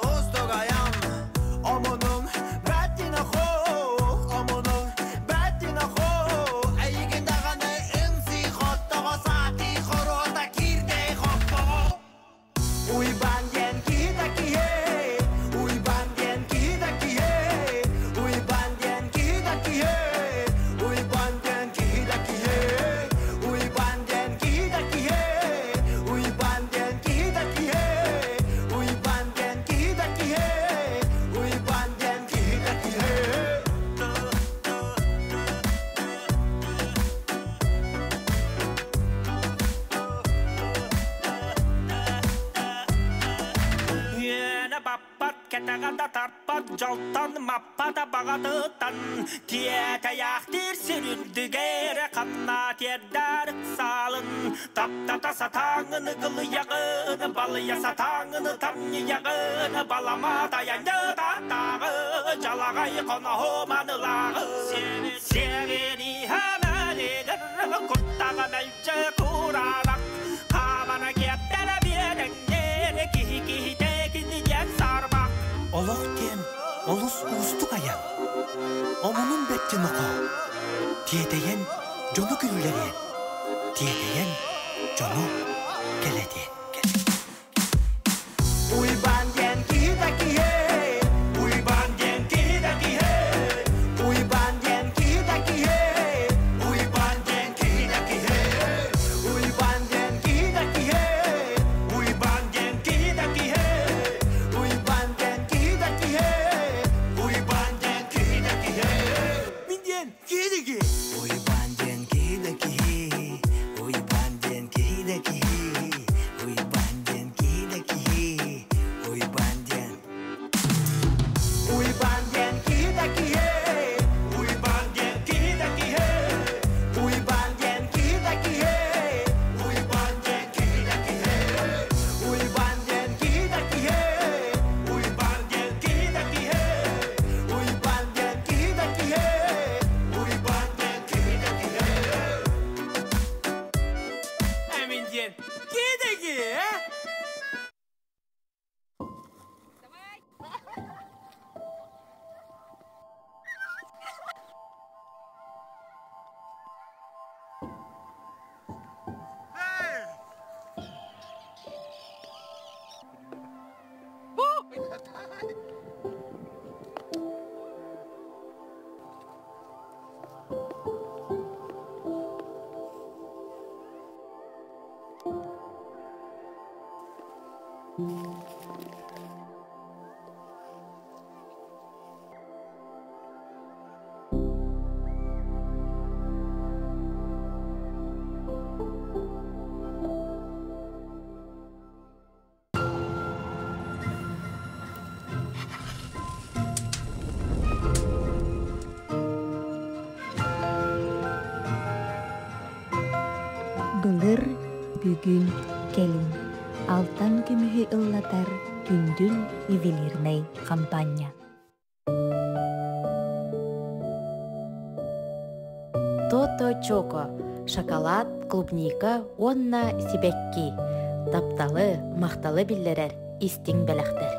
Кэтэҕэ да тарпат дьолтон маппата баҕатыттан Тиэтэйээхтиир сир үрдүгэр ханна тиэрдэр ыксаалын Таптата сатааҥын кылыйаҕын балыйа сатааҥын тамньыйаҕын Балама тайанньыт аттааҕы дьалаҕай хоноһу манылааҕы Сиэбини ханарыгар куттаҕа мэлдьи кураанах Хаамана киэптэрэ биэрэҥнээр киһи киһитэ киниэн саарбах Олох диэн олус уустук айан. Омунун бэрт нохоо. Тиэтэйэн дьону күллэриэн, тиэтэйэн дьону кэлэтиэн. Уйбаан диэн киһи да киһи, Уйбаан диэн киһи да киһи, Уйбаан диэн киһи да киһи, Уйбаан диэн киһи да киһи, Уйбаан диэн киһи да киһи, Уйбаан диэн киһи да киһи, Уйбаан диэн киһи да киһи, Уйбаан диэн киһи да киһи. Мин диэн киһи да киһи. Уйбаан диэн киһи да киһи, Уйбаан диэн киһи да киһи, Уйбаан диэн киһи да киһи, Уйбаан диэн. Уйбаан диэн киһи да киһи, Уйбаан диэн киһи да киһи, Уйбаан диэн киһи да киһи, Уйбаан диэн киһи да киһи, Уйбаан диэн киһи да киһи, Уйбаан диэн киһи да киһи, Уйбаан диэн киһи да киһи, Уйбаан диэн киһи да киһи. Мин диэн киһи да киһи, э? Былыр, бүгүн, кэлин алтан көмүһү ыллатар күндүл ювелирнай хампаанньа. Тото Чоко шоколад, клубника уонна сибэкки. Тапталы, махталы биллэрэр истиҥ бэлэхтэр.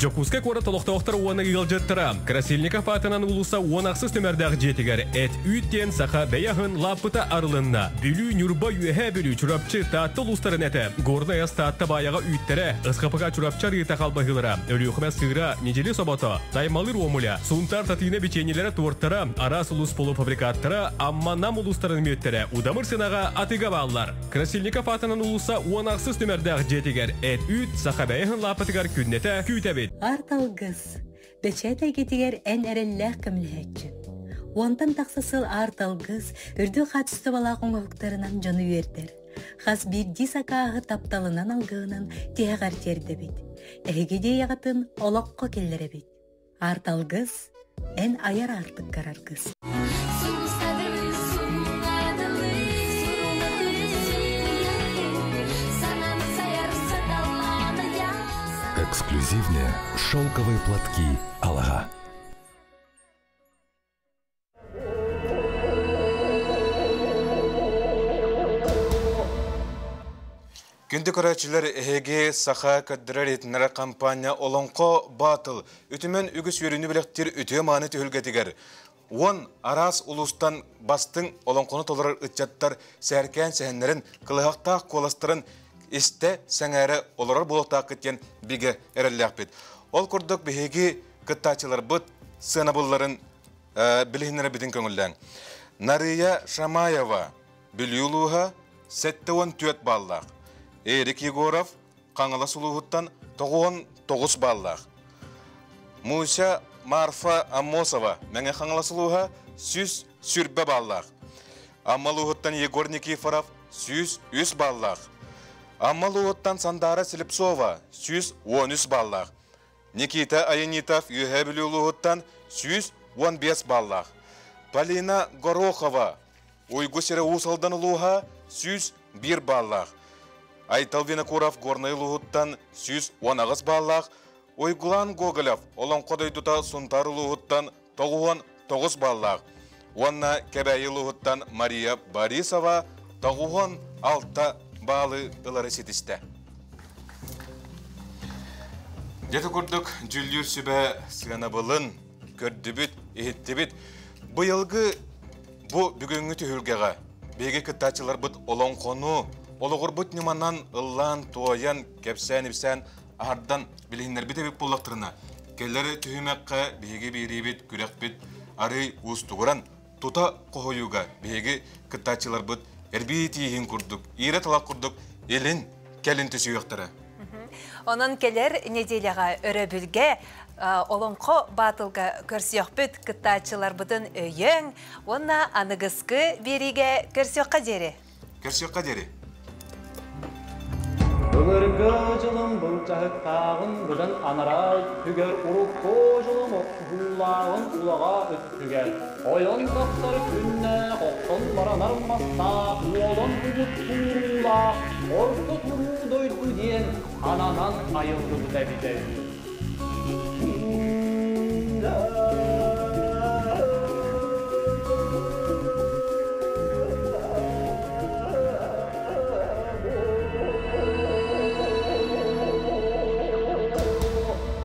Дьокуускай куорат олохтоохтор уонна ыалдьыттара Красильников аатынан уулусса 16 түмэрдээх дьиэтигэр эт-үүт диэн саха бэйэ аһын лааппыта арылынна. Бүлүү, Ньурба, Үөһээ Бүлүү, Чурапчы, Таатта улуустарын этэ, Горнай ас Таатта баайаҕа үүттэрэ, СХПК Чурапчы арыыта халбаһыылара, Өлүөхүмэ сыыра, Ньидьили собото, Таймалыыр уомуля, Сунтаар Татыына бичиэнньэлэрэ туортара, араас улуус полуфабрикаттара, Амма Нам улуустарын мүөттэрэ удамыр сыанаҕа атыыга бааллар. Красильников аатынан уулусса 16 түмэрдээх дьиэтигэр эт-үүт саха бэйэ лааппытыгар күннэтэ күүтэбит. Арт алгыс. Бэчээт эйгэтигэр эн эрэллээх көмөлөһөөччү. Уонтан тахса сыл арт алгыс үрдүк хаачыстыбалаах оҥоһуктарынан дьону үөрдэр. Хас биирдии сакааһы тапталынан алгыһынан тиһэҕэр тиэрдэбит. Эһиги идеяҕытын олоххо киллэрэбит. Арт алгыс эн айар аартыккар аргыс. Эксклюзивные шелковые платки Алага. Күндү көрөөччүлэр эһиги Саха көрдөрөр иһитиннэрэр компания Олоҥхо Батл үтүмэн үгүс үөрүүнү бэлэхтиир үтүө-мааны түһүлгэтигэр уон араас улуустан бастыҥ олоҥхону толорор ыччаттар сээркээн сэһэннэрин, кылыһахтаах куоластарын истэ, сэҥээрэ олорор буолуохтааххыт диэн бигэ эрэллээхпит. Ол курдук биһиги кыттааччыларбыт сыанабылларын билиһиннэрэбитин көҥүллээҥ. Нарыйа Шамаева, Бүлүү улууһа, 74 баллаах. Эрик Егоров, Хаҥалас улууһуттан 99 баллаах. Муся Марфа Аммосова, Мэҥэ Хаҥалас улууһа, 120 баллаах. Амма улууһуттан Егор Никифоров 103 баллаах. Амма улууһуттан Сандаара Слепцова 113 баллаах. Никита Аянитов Үөһээ Бүлүү улууһуттан 115 баллаах. Полина Горохова Уйгу сирэ Уус Алдан улууһа 101 баллаах. Айтал Винокуров Горнай улууһуттан 118 баллаах. Уйгулан Гоголев Олоҥхо дойдута Сунтаар улууһуттан 99 баллаах. Уонна Кэбээйи улууһуттан Мария Борисова 96 баалы ылары ситистэ. Дьэ курдук дьүүллүүр сүбэ сыанабылын көрдүбүт, иһиттибит. Быйылгы бу бүгүҥҥү түһүлгэҕэ биһиги кыттааччыларбыт олоҥхону олоҕурбут ньыманан ыллаан-туойан, кэпсээн-ипсээн аһардан билиһиннэрбит эбит буоллахтарына, кэлэр түһүмэххэ биһиги биэриибит, күрэхпит арыый уустугуран тута хоһуйууга биһиги кыттааччыларбыт эрбии тииһин курдук, иирэ талах курдук илин кэлин түсүөхтэрэ. Онон кэлэр неделяҕа өрөбүлгэ Олоҥхо баатылга көрсүөхпүт кыттааччыларбытын өйөҥ уонна аныгыскы биэриигэ көрсүөххэ диэри. Көрсүөххэ диэри. Былыргы дьылым былдьаһыктааҕын быдан анараа өттүгэр урукку дьылым охсуһуулааҕын улаҕа өттүгэр ойон тахсар күннээх охсон баранар мастаах уолан угут тууруулаах орто туруу дойду диэн ананан айыллыбыта эбитэ үһү.